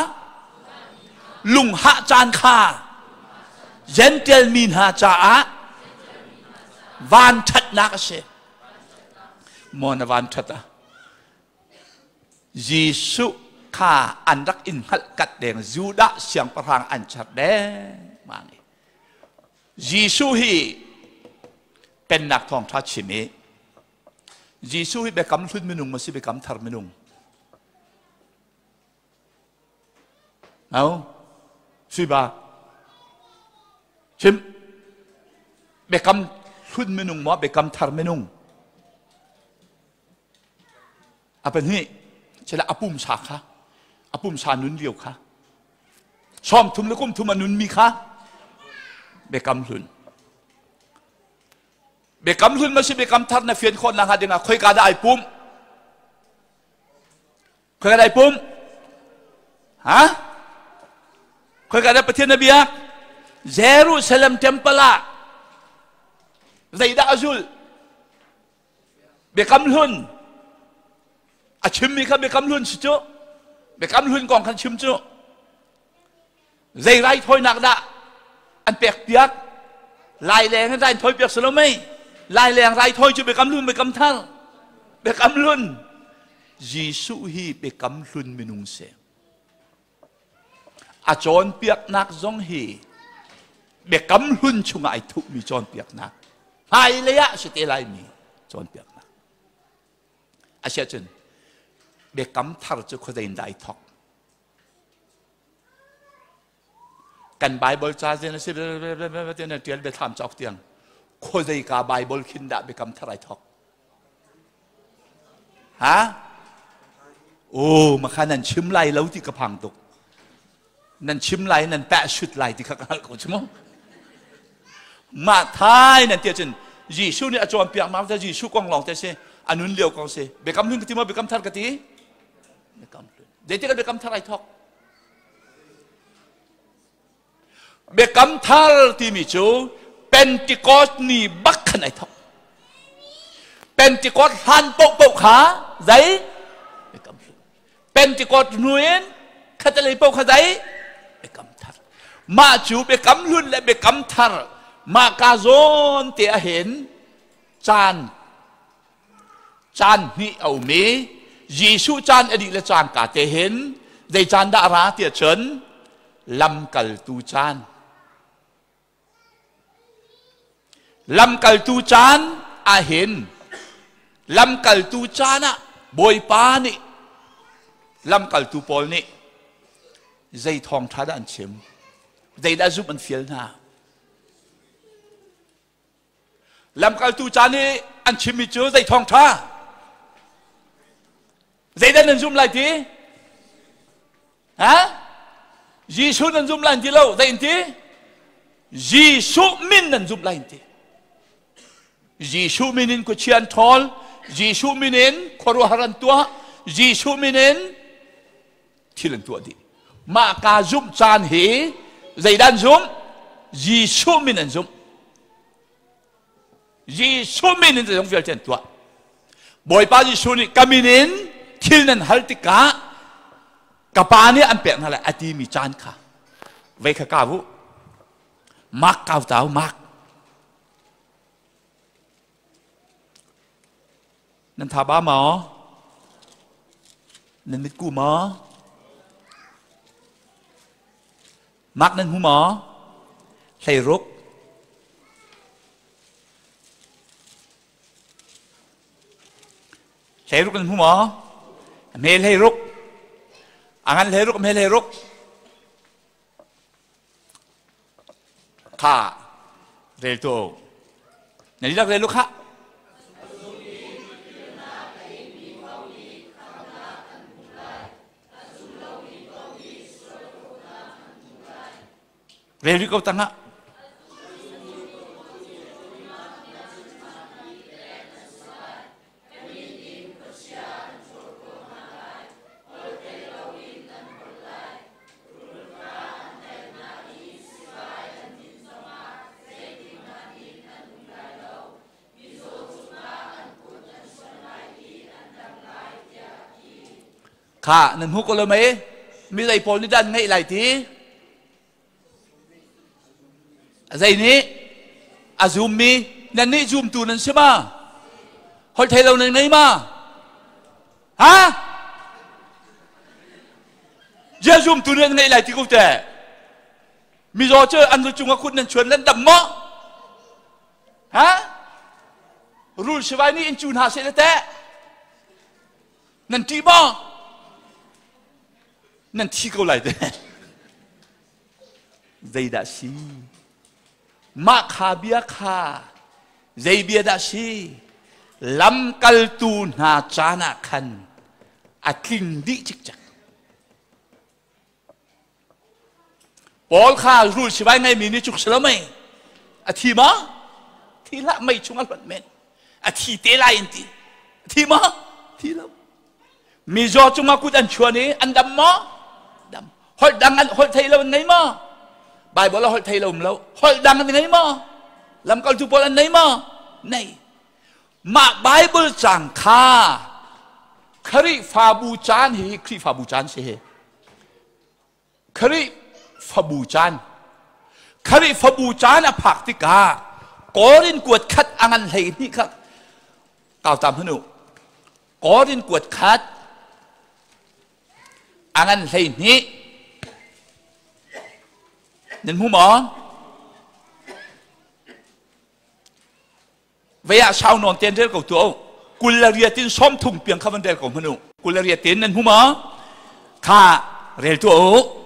lunghah caan kha Gentile mi hna caah van ṭhatnak a si maw na van ṭhat ah Jesuh kha an rak in hngalh kat deng Judah siangpahrang an char dengmang i Jesuh hi pennak thawngṭha chim i Jesuh hi biakam hlun minung maw si biakam thar minung? No? Siba. Chim. Biakam hlun minung maw biakam thar minung? A pahnih, cila a pumsa kha, a pumsa nun lio kha, 30 le kum thum a nunmi kha biakam hlun. Biakam hlun ma si biakam thar na fian khawh nakhnga dingah khoika dah ai pum? Khoika dah ai pum? Ha? Khoika dah Pathian na biak? Jerusalem temple ah zeidah a zulh? Biakam hlun a chimmi kha biakam hlun si cu biakam hlun kong khan chim cu zei raithawinak dah an pek piak lai leng in rai thawi piak si lo mei lai leng raithawi cu biakam hlun biakam thar biakam hlun Jesuh hi biakam hlun minung si A cawnpiaknak zong hi biakam hlun chungah ai thuhmi cawnpiaknak hmailei ah si te laimi cawnpiaknak. Asiahcun biakam thar cu khuazei in dah ai thawk? Kan Bible ca zen a si tian tial biathlam cauk tiang khuazei ka Bible khin dah biakam thar ai thawk? Ha? Oh, makha nan chim lai lo ti ka phang tuk. Nan chim lai nan peh sut lai ti kha ka hngalh ko chu mu. Mah thai nan ti ahcun Jesuh nih a cawnpiak ma Jesuh kong lawng te si. A nun lio kong si. Biakam hlun ka ti maw biakam thar ka ti? Biakam hlun. Zeitik ah biakam thar ai thawk? Biakam thar timi cu Pentecost ni bak khan ai thawk. Pentecost hlan paohpaoh kha zei? Biakam hlun. Pentecost hnu in khatalei paoh kha zei? Biakam thar. Mah cu biakam hlun le biakam thar mah ka zawn te ah hin caan caan hnih a um i Jesuh caan a dih le cangka te hin zei caan dah a ra tiah cun lamkaltu caan. Lamkaltu caan ah hin lamkaltu caan ah Bawipa nih lamkaltu pawl nih zei thawngṭha dah an chim? Zeidah zumh an fial hna? Lamkaltu ca nih an chimmi cu zei thawngṭha? Zeidah nan zum lai ti? Ha? Jesuh nan zum lai ti lo, zei in ti? Jesuh min nan zum lai ti. Jesuh min in khuachia an ṭhawl, Jesuh min in khuaruahhar an tuah, Jesuh min in thil an tuah dih. Mah ka zumh caan hi zeidah an zumh? Jesuh min an zumh. Jesuh min in zeizong vialte an tuah. Bawipa Jesuh nih ka min in thil nan hal tikah ka pa nih an pek hna lai a timi caan kha vei kha kau u. Mak kau tau mak. Nan tha ba maw? Nan mitku maw? Mak nan hmu maw? 16. 16 nan hmu maw? Hme 16. A ngan 16, hme 16. Kha rel tu. Na lak rel lu kha. Rel rih ko tang ah. Kha nan hmu ko lo mei? Mi zei pawl nih dah an ngeih lai ti? Zei nih a zummi nannih zumtu nan si ma? Holh thei lo nan ngei ma? Ha? Zia zumtu nan ngei lai ti ko te. Mizaw cu an lu cungah kut nan chuan nan dam maw? Ha? Rul sivai nih in cu hna seh le teh. Nan ṭih maw? Nan thi ko lai te. Zeidah si? Mah kha bia kha zei bia dah si? Lamkaltu hna caan ah khan a tling dih cikcek. Paul kha rul sivai ngeimi nih cuk si lo mei? A thi ma? Thi hlah mei chung a hlonh men. A thi te lai in ti. A thi ma? Thi lo. Mizaw cungah kut an chuan i an dam maw? Dam. Holh dang an holh thei lo an ngei maw? Bible ah holh thei lo um lo. Holh dang an ngei maw? Lamkaltu pawl an nei maw? Nei. Mah Bible cang kha Khrihfabu caan hi Khrihfabu caan si hi. Khrihfabu caan Khrihfabu caan a phak tikah Korin kuat khat a ngan 12 kha kau tam hanu Korin kuat khat a ngan 12 nan hmu maw? Vei ah sau nawn ten rel ko tuah u. 28 in 30 piang kha van rel ko hmanh u. 28 in nan hmu maw? Kha rel tuah u.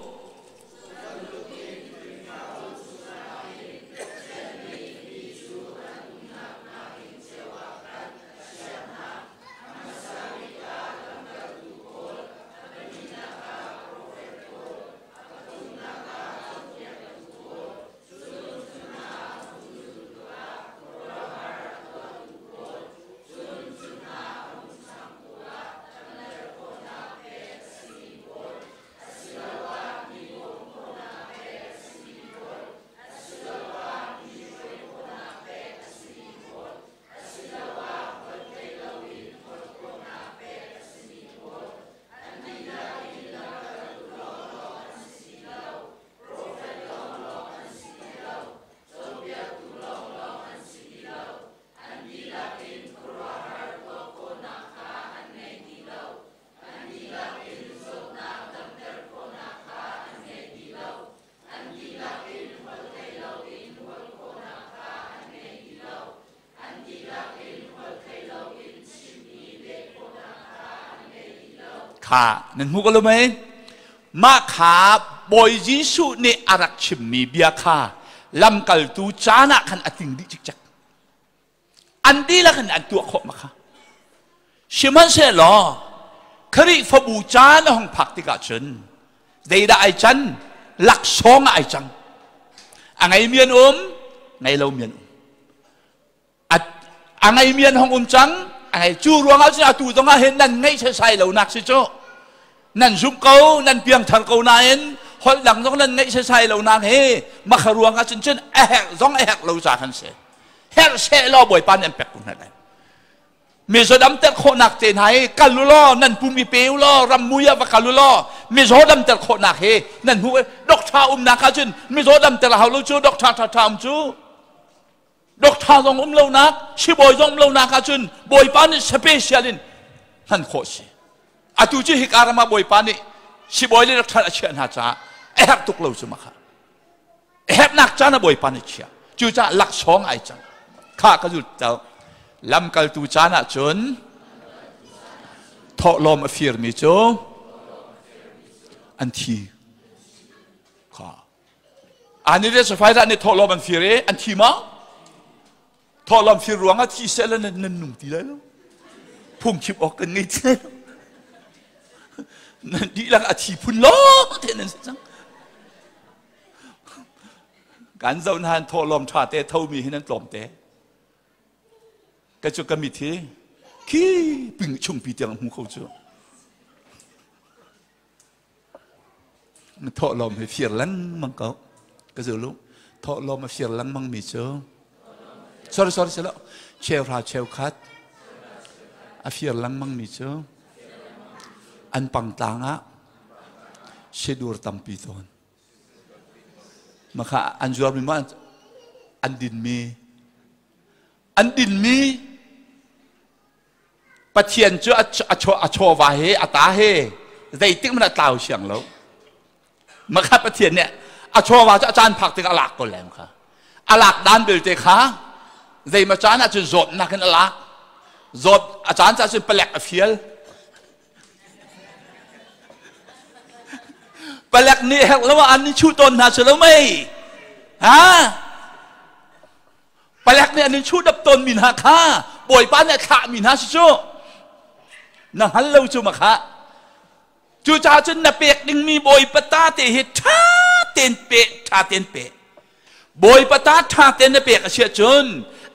Kha nan hmu ko lo mei? Mah kha Bawi Jesuh nih a rak chimmi bia kha lamkaltu caan ah khan a tling dih cikcek. An dihlak in an tuah khawh ma kha. Sihmanhsehlaw Khrihfabu caan a hung phak tikah cun zeidah ai can? Laksawng ah ai cang. A ngeimi an um, ngei lomi an um. A ngeimi an hung um cang. A ngei cu ruangah cun atu zongah hin nan ngeih sesai lo nak si cu. Nan zumh ko, nan piangthar ko nain holh dang zong nan ngeih sesai lo nak hi makha ruangah cun cun a herh zong a herh lo ca khan si. Herh seh law Bawipa nih an pek ko hna lai. Mizaw damter khawhnak te hna hi kal u law nan pum i pe u law rammui ah va kal u law mizaw damter khawhnak hi nan hmuh. Doctor umnak ah cun mizaw damter a hau lo cu, doctor ṭhaṭha um cu. Doctor zong um lonak, sibawi zong um lonak ah cun Bawipa nih special in hman khawh si. Atu cu hika ram ah Bawipa nih sibawi le doctor a chiah hna caah a herh tuk lo cu makha. A herhnak caan ah Bawipa nih chiah. Cucaah laksawng ai cang. Kha ka zul tau. Lamkaltu caan ah cun thawhlawm a firmi cu an thi. Kha. Ani le Sapphira nih thawhlawm an fir i an thi ma? Thawhlawm fir ruangah thi seh le nan nung ti lai lo. Phungchim awk kan ngei ti lai lo. Nan dihlak a thi phun lawng te nan si cang. Kan zoh nain thawhlawm ṭha te thomi hi nan tlawm te. Ka cu ka mit hi khi ping chungpi tiang hmu kho cu. Thawhlawm hi fir lengmang ko. Ka zulu. Thawhlawm a fir lengmang mi cu sorry sorry silo cheuhra cheukhat a fir lengmang mi cu an pangtlang ah sidur tampi tawn. Makha an zuarmi ma an dinmi an dinmi Pathian cu a chawva he a ta he zeitik hmanh a tlau siang lo. Makha Pathian nih a chawva cu a caan phak tikah a lak ko lem kha. A lak dan belte kha zeima caan ah cun zawtnak in a lak. Zawt a caan cah cun palek a fial. Palek nih herh lo ah an ni chuh tawn hna cu lo mei. Ha? Palek nih an in chuhdap tawnmi hna kha Bawipa nih a thlahmi hna si cu na hngal lo cu ma kha. Cucaah cun na pek dingmi Bawipa ta te hi ṭha tein pe, ṭha tein pe. Bawipa ta ṭha tein na pek a si ahcun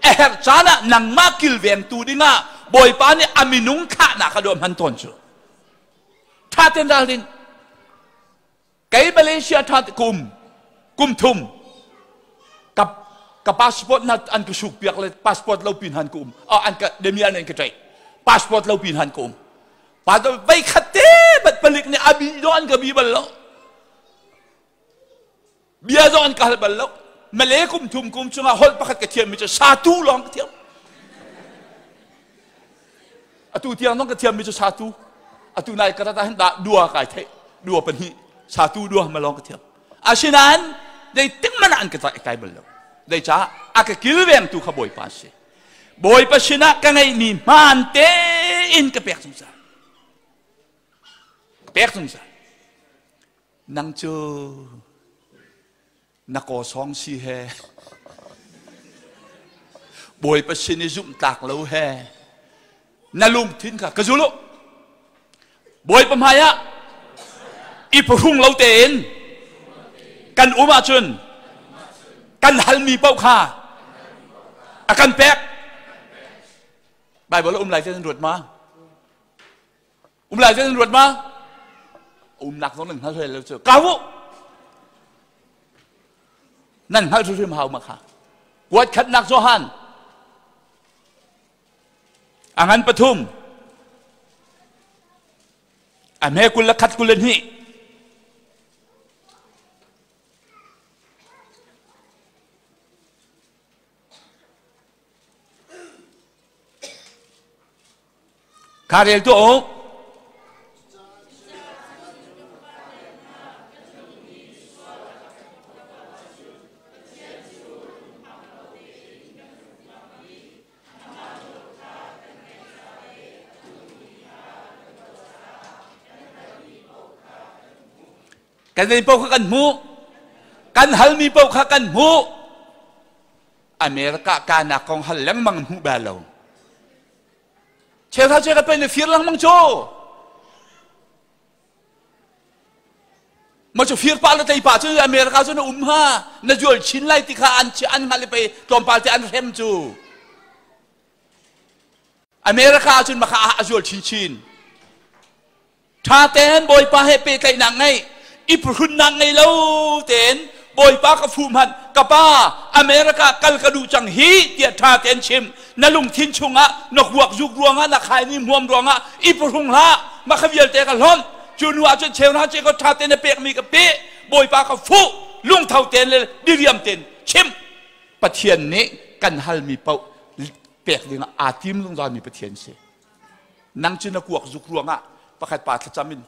a herh caan ah nangmah kilvengtu dingah Bawipa nih a minung thlahnak a duah hman tawn cu. Ṭha tein ralrin. Kei Malaysia ṭha kum kum thum ka ka passport na an ka suk piak le passport lo pin han ka um an ka demian an ka ṭaih passport lo pin han ka um pa vei khat te bat palik nih abi do an ka bi bal lo bia zong an ka hal bal lo. Malay kum thum kum chungah holh pakhat ka thiam mi cu satu lawng ka thiam. Atu tiang zong ka thiam mi cu satu. Atu nai ka rat ah hin dah dua kai theih, dua pahnih, satu dua ma lawng ka thiam. Asinain zeitik man ah an ka kai bal lo. Zeicah a ka kilvengtu kha Bawipa si. Bawipa sinah ka ngeihmi hmaan tein ka pek zungzal, ka pek zungzal. Nang cu na kawsawng si he, Bawipa sin i zumhtlak lo he, na lungthin kha ka zul u. Bawipa hmai ah i phuhrung lo tein kan um ahcun kan halmi paoh kha a kan pek. Bible a um lai te nan ruat ma? Um lai nan ruat ma? Umnak zong nan hngal hlei lo cu. Kau u! Nan hngal hrimhrim hau ma kha. Kuat khatnak Johan. A ngan pathum. A hme 21 22. Kha rel tuah u. Kan zei paoh kha kan hmuh. Kan halmi paoh kha kan hmuh. America kanak kong hal lengmang hmuh bal lo. Cheuhra cheuhra pen le fir lengmang cu. Ma cu fir pa le tei pa cu America cu na um ha na jual chin lai ti kha an an hngal i pei tlawmpal te an hrem cu. America ahcun maka a zual chinchin. Ṭha tein Bawipa he pehtlaihnak ngeih, i phuhrunnak ngei lo tein Bawipa ka fuh hmanh, ka pa America kal ka duh cang hi tiah ṭha tein chim. Na lungthin chungah na huak zuk ruangah na khaini hmuam ruangah i phuhrung hlah. Mah kha vialte ka hlonh. Cu hnu ahcun cheu hna che ka ṭha tein na pekmi ka pe. Bawipa ka fuh. Lungtho tein le diriam tein chim. Pathian nih kan halmi paoh pek dingah aa tim zungzalmi Pathian si. Nang cu na kuak zuk ruangah pakhat pa thlacam in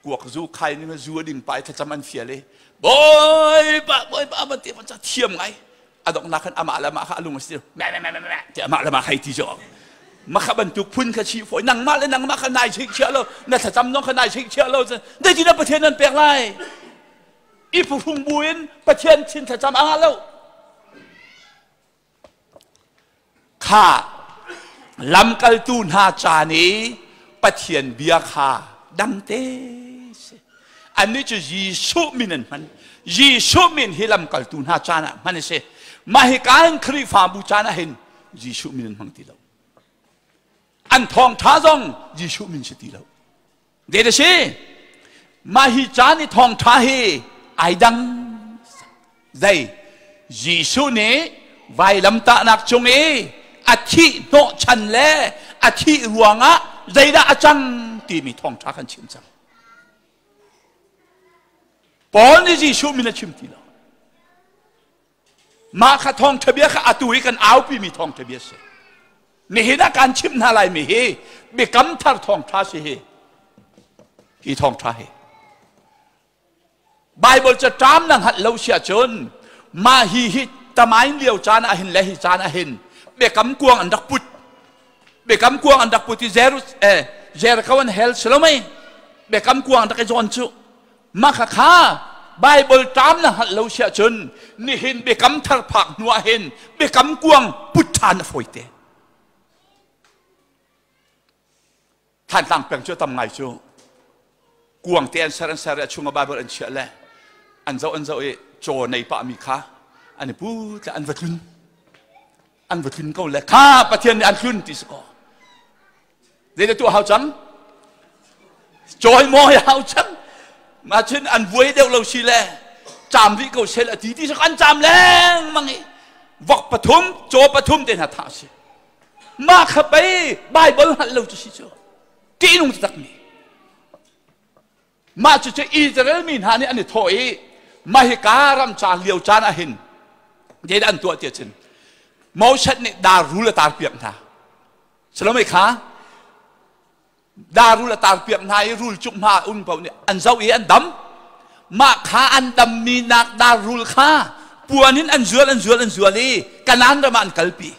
kuak zu khai ning zu a ding pa i thlacam an fial i bawipa bawipa van ti van ca thiam ngai a donghnak khan amah le amah kha a lung a si me me me me me ti amah le amah khai ti jo makha bantuk phun kha chi foi nangmah le nangmah kha nai chik chia lo na thlacam nong kha nai chik chia lo dei ti na Pathian nan pek lai i phuhrung buin Pathian thin thlacam a lo Kha lamkaltu hna ca nih Pathian bia kha dangte si. Annih cu Jesuh min an hman. Jesuh min hi lamkaltu hna caan ah hman a si. Mah hi kan Khrihfabu caan ah hin Jesuh min an hmang ti lo. An thawngṭha zong Jesuh min si ti lo. Dei si mah hi caan i thawngṭha hi ai dang zei Jesuh nih vailamtahnak cung i a thih hnawhchan le a thih ruangah zeidah a cang timi thawngṭha kan chim cang. Paul nih Jesuh min a chim ti lo. Mah kha thawngṭha bia kha atu i kan aupimi thawngṭha bia si. Nihin ah kan chimh hna laimi hi biakam thar thawngṭha si hi. Hi thawngṭha hi. Bible ca ṭam na hngalh lo si ahcun mah hi hi tamain lio caan ah hin le hi caan ah hin biakam kuang an rak put. Biakam kuang an rak put i Jerus eh Jericho an hel si lo mei? Biakam kuang an rak i zawn cu. Mah kha Bible ṭam na hngalh lo si ahcun nihin biakam thar phak hnu ah hin biakam kuang put ṭhan a fawi te. Thantlang peng cu tam ngai cu kuang te an ser an ser i a chung ah Bible an chiah le an zoh an zoh i caw nei pah mi kha an i put le an va tlun an va tlun ko le kha Pathian nih an tlun ti si kaw Zeidah tuah hau cang? Cawimawi hau cang. Mah cun an vuai deuh lo si le caam rih ko sel a ti ti an caam lengmang i vok pathum caw pathum te hna thah si. Mah kha pei Bible hngalh lo cu si cu. Ṭihnung taktak mi. Mah cucu Israel mi hna nih an i thawh i mah hika ram caan lio caan ah hin zeidah an tuah tiah cun Moses nih dar rul a tarpiak hna. Salome kha dar rul a tarpiak hna i rul cuk hma um paoh nih an zoh i an dam. Mah kha an dammi nak dar rul kha puan in an zual an zual an zual i Kanaan ram ah an kalpi.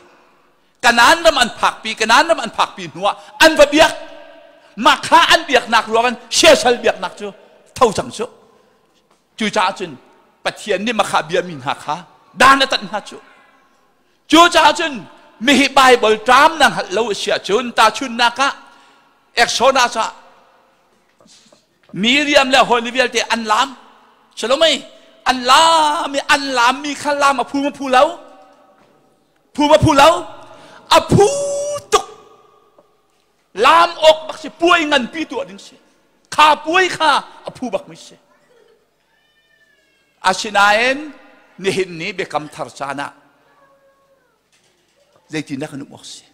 Kanaan ram an phakpi Kanaan ram an phakpi hnuah an va biak mah kha an biaknak ruangin siasal biaknak cu tho cang cu cucaah cun Pathian nih makha biami hna kha dan a tat hna cu cucaah cun mihi Bible ṭam na hngalh lo a si ahcun tahchunhnak ah Exodus ah Miriam le hawi vialte an laam Salome an laam i an laammi kha laam a phu ma phu lo Phu ma phu lo? A phu tuk. Laam awk bak si puai nganpi tuah ding si. Kha puai kha a phu bak mi si. Asinain nihin ni biakam thar caan ah zeitindah kan um awk si?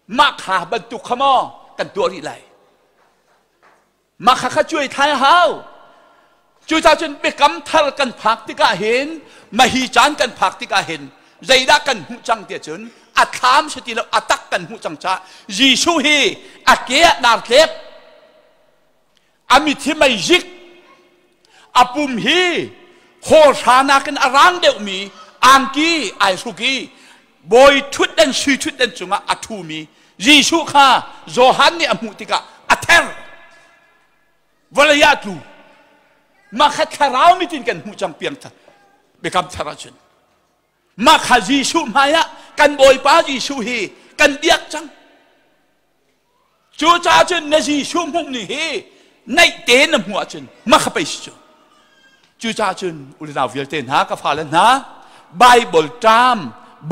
Mah kha bantuk kha maw kan tuah rih lai? Mah kha kha cuai thai a hau. Cucaah cun biakam thar kan phak tikah hin mahi caan kan phak tikah hin zeidah kan hmuh cang tiah cun a thlam si ti lo a tak kan hmuh cang caah Jesuh hi a ke ah dar tlep a mit hi meizik a pum hi hawhra nakin a rang deuhmi angki ai hruk i bawi ṭhutdan sui ṭhutdan cungah a ṭhumi Jesuh kha Johan nih a hmuh tikah a ther. Vawlei ah tlu. Mah kha thlarau mitin kan hmuh cang piang biakam thar ahcun. Mah kha Jesuh hmai ah kan Bawipa Jesuh hi kan biak cang. Cucaah cun na Jesuh hmuh ni hi naih te na hmuh ahcun mah kha pei si cu. Cucaah cun ulenau vialte hna ka fale hna Bible term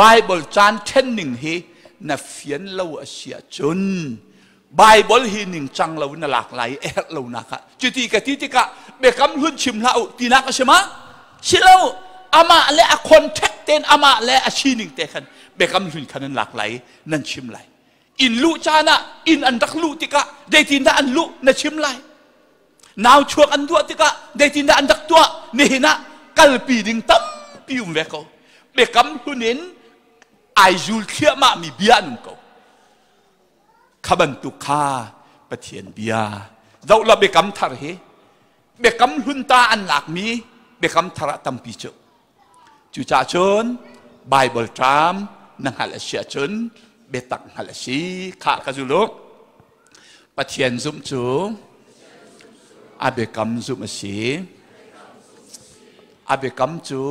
Bible caan ṭhen ning hi na fian lo a si ahcun Bible hi ningcang lo na lak lai i herh lonak ah cuti ka ti tikah biakam hlun chim hlah u tinak a si ma? Si lo amah le a contact ten amah le a sining te khan biakam hlun khan nan lak lai nan chim lai inn luh caan ah inn an rak luh tikah zeitindah an luh na chim lai nau chuak an duah tikah zeitindah an rak tuah nihin ah kalpi ding tampi um ve ko biakam hlun in ai zul thliahmah mi bia an um ko kha bantuk kha Pathian bia zoh la biakam thar hi biakam hlun ta an lakmi biakam thar ah tampi cu Cucaah cun Baibal ṭam na hngalh a si ahcun biatak hngalh a si khah ka zul u. Pathian zumh cu a biakam zumh a si. A biakam cu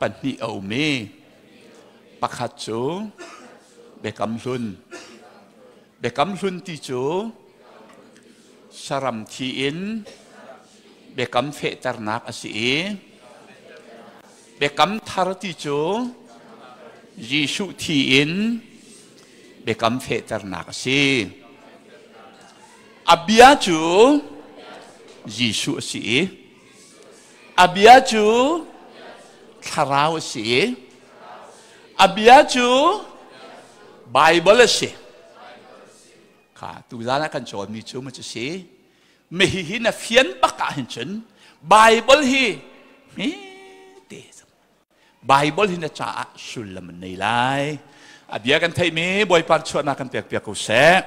pahnih a um i pakhat cu biakam hlun. Biakam hlun ti cu saram thi in biakam fehternak a si i biakam thar ti cu Jesuh thi in biakam fehternak a si. A bia cu Jesuh a si i a bia cu thlarau a si i a bia cu Bible a si. Kha tuzan ah kan cawnmi cu ma cu si mi hi na fian bak ah hin cun Bible hi hme te Bible hi na caah sullam an nei lai. A bia kan theihmi Bawipa chuahnak kan pek piak ko seh.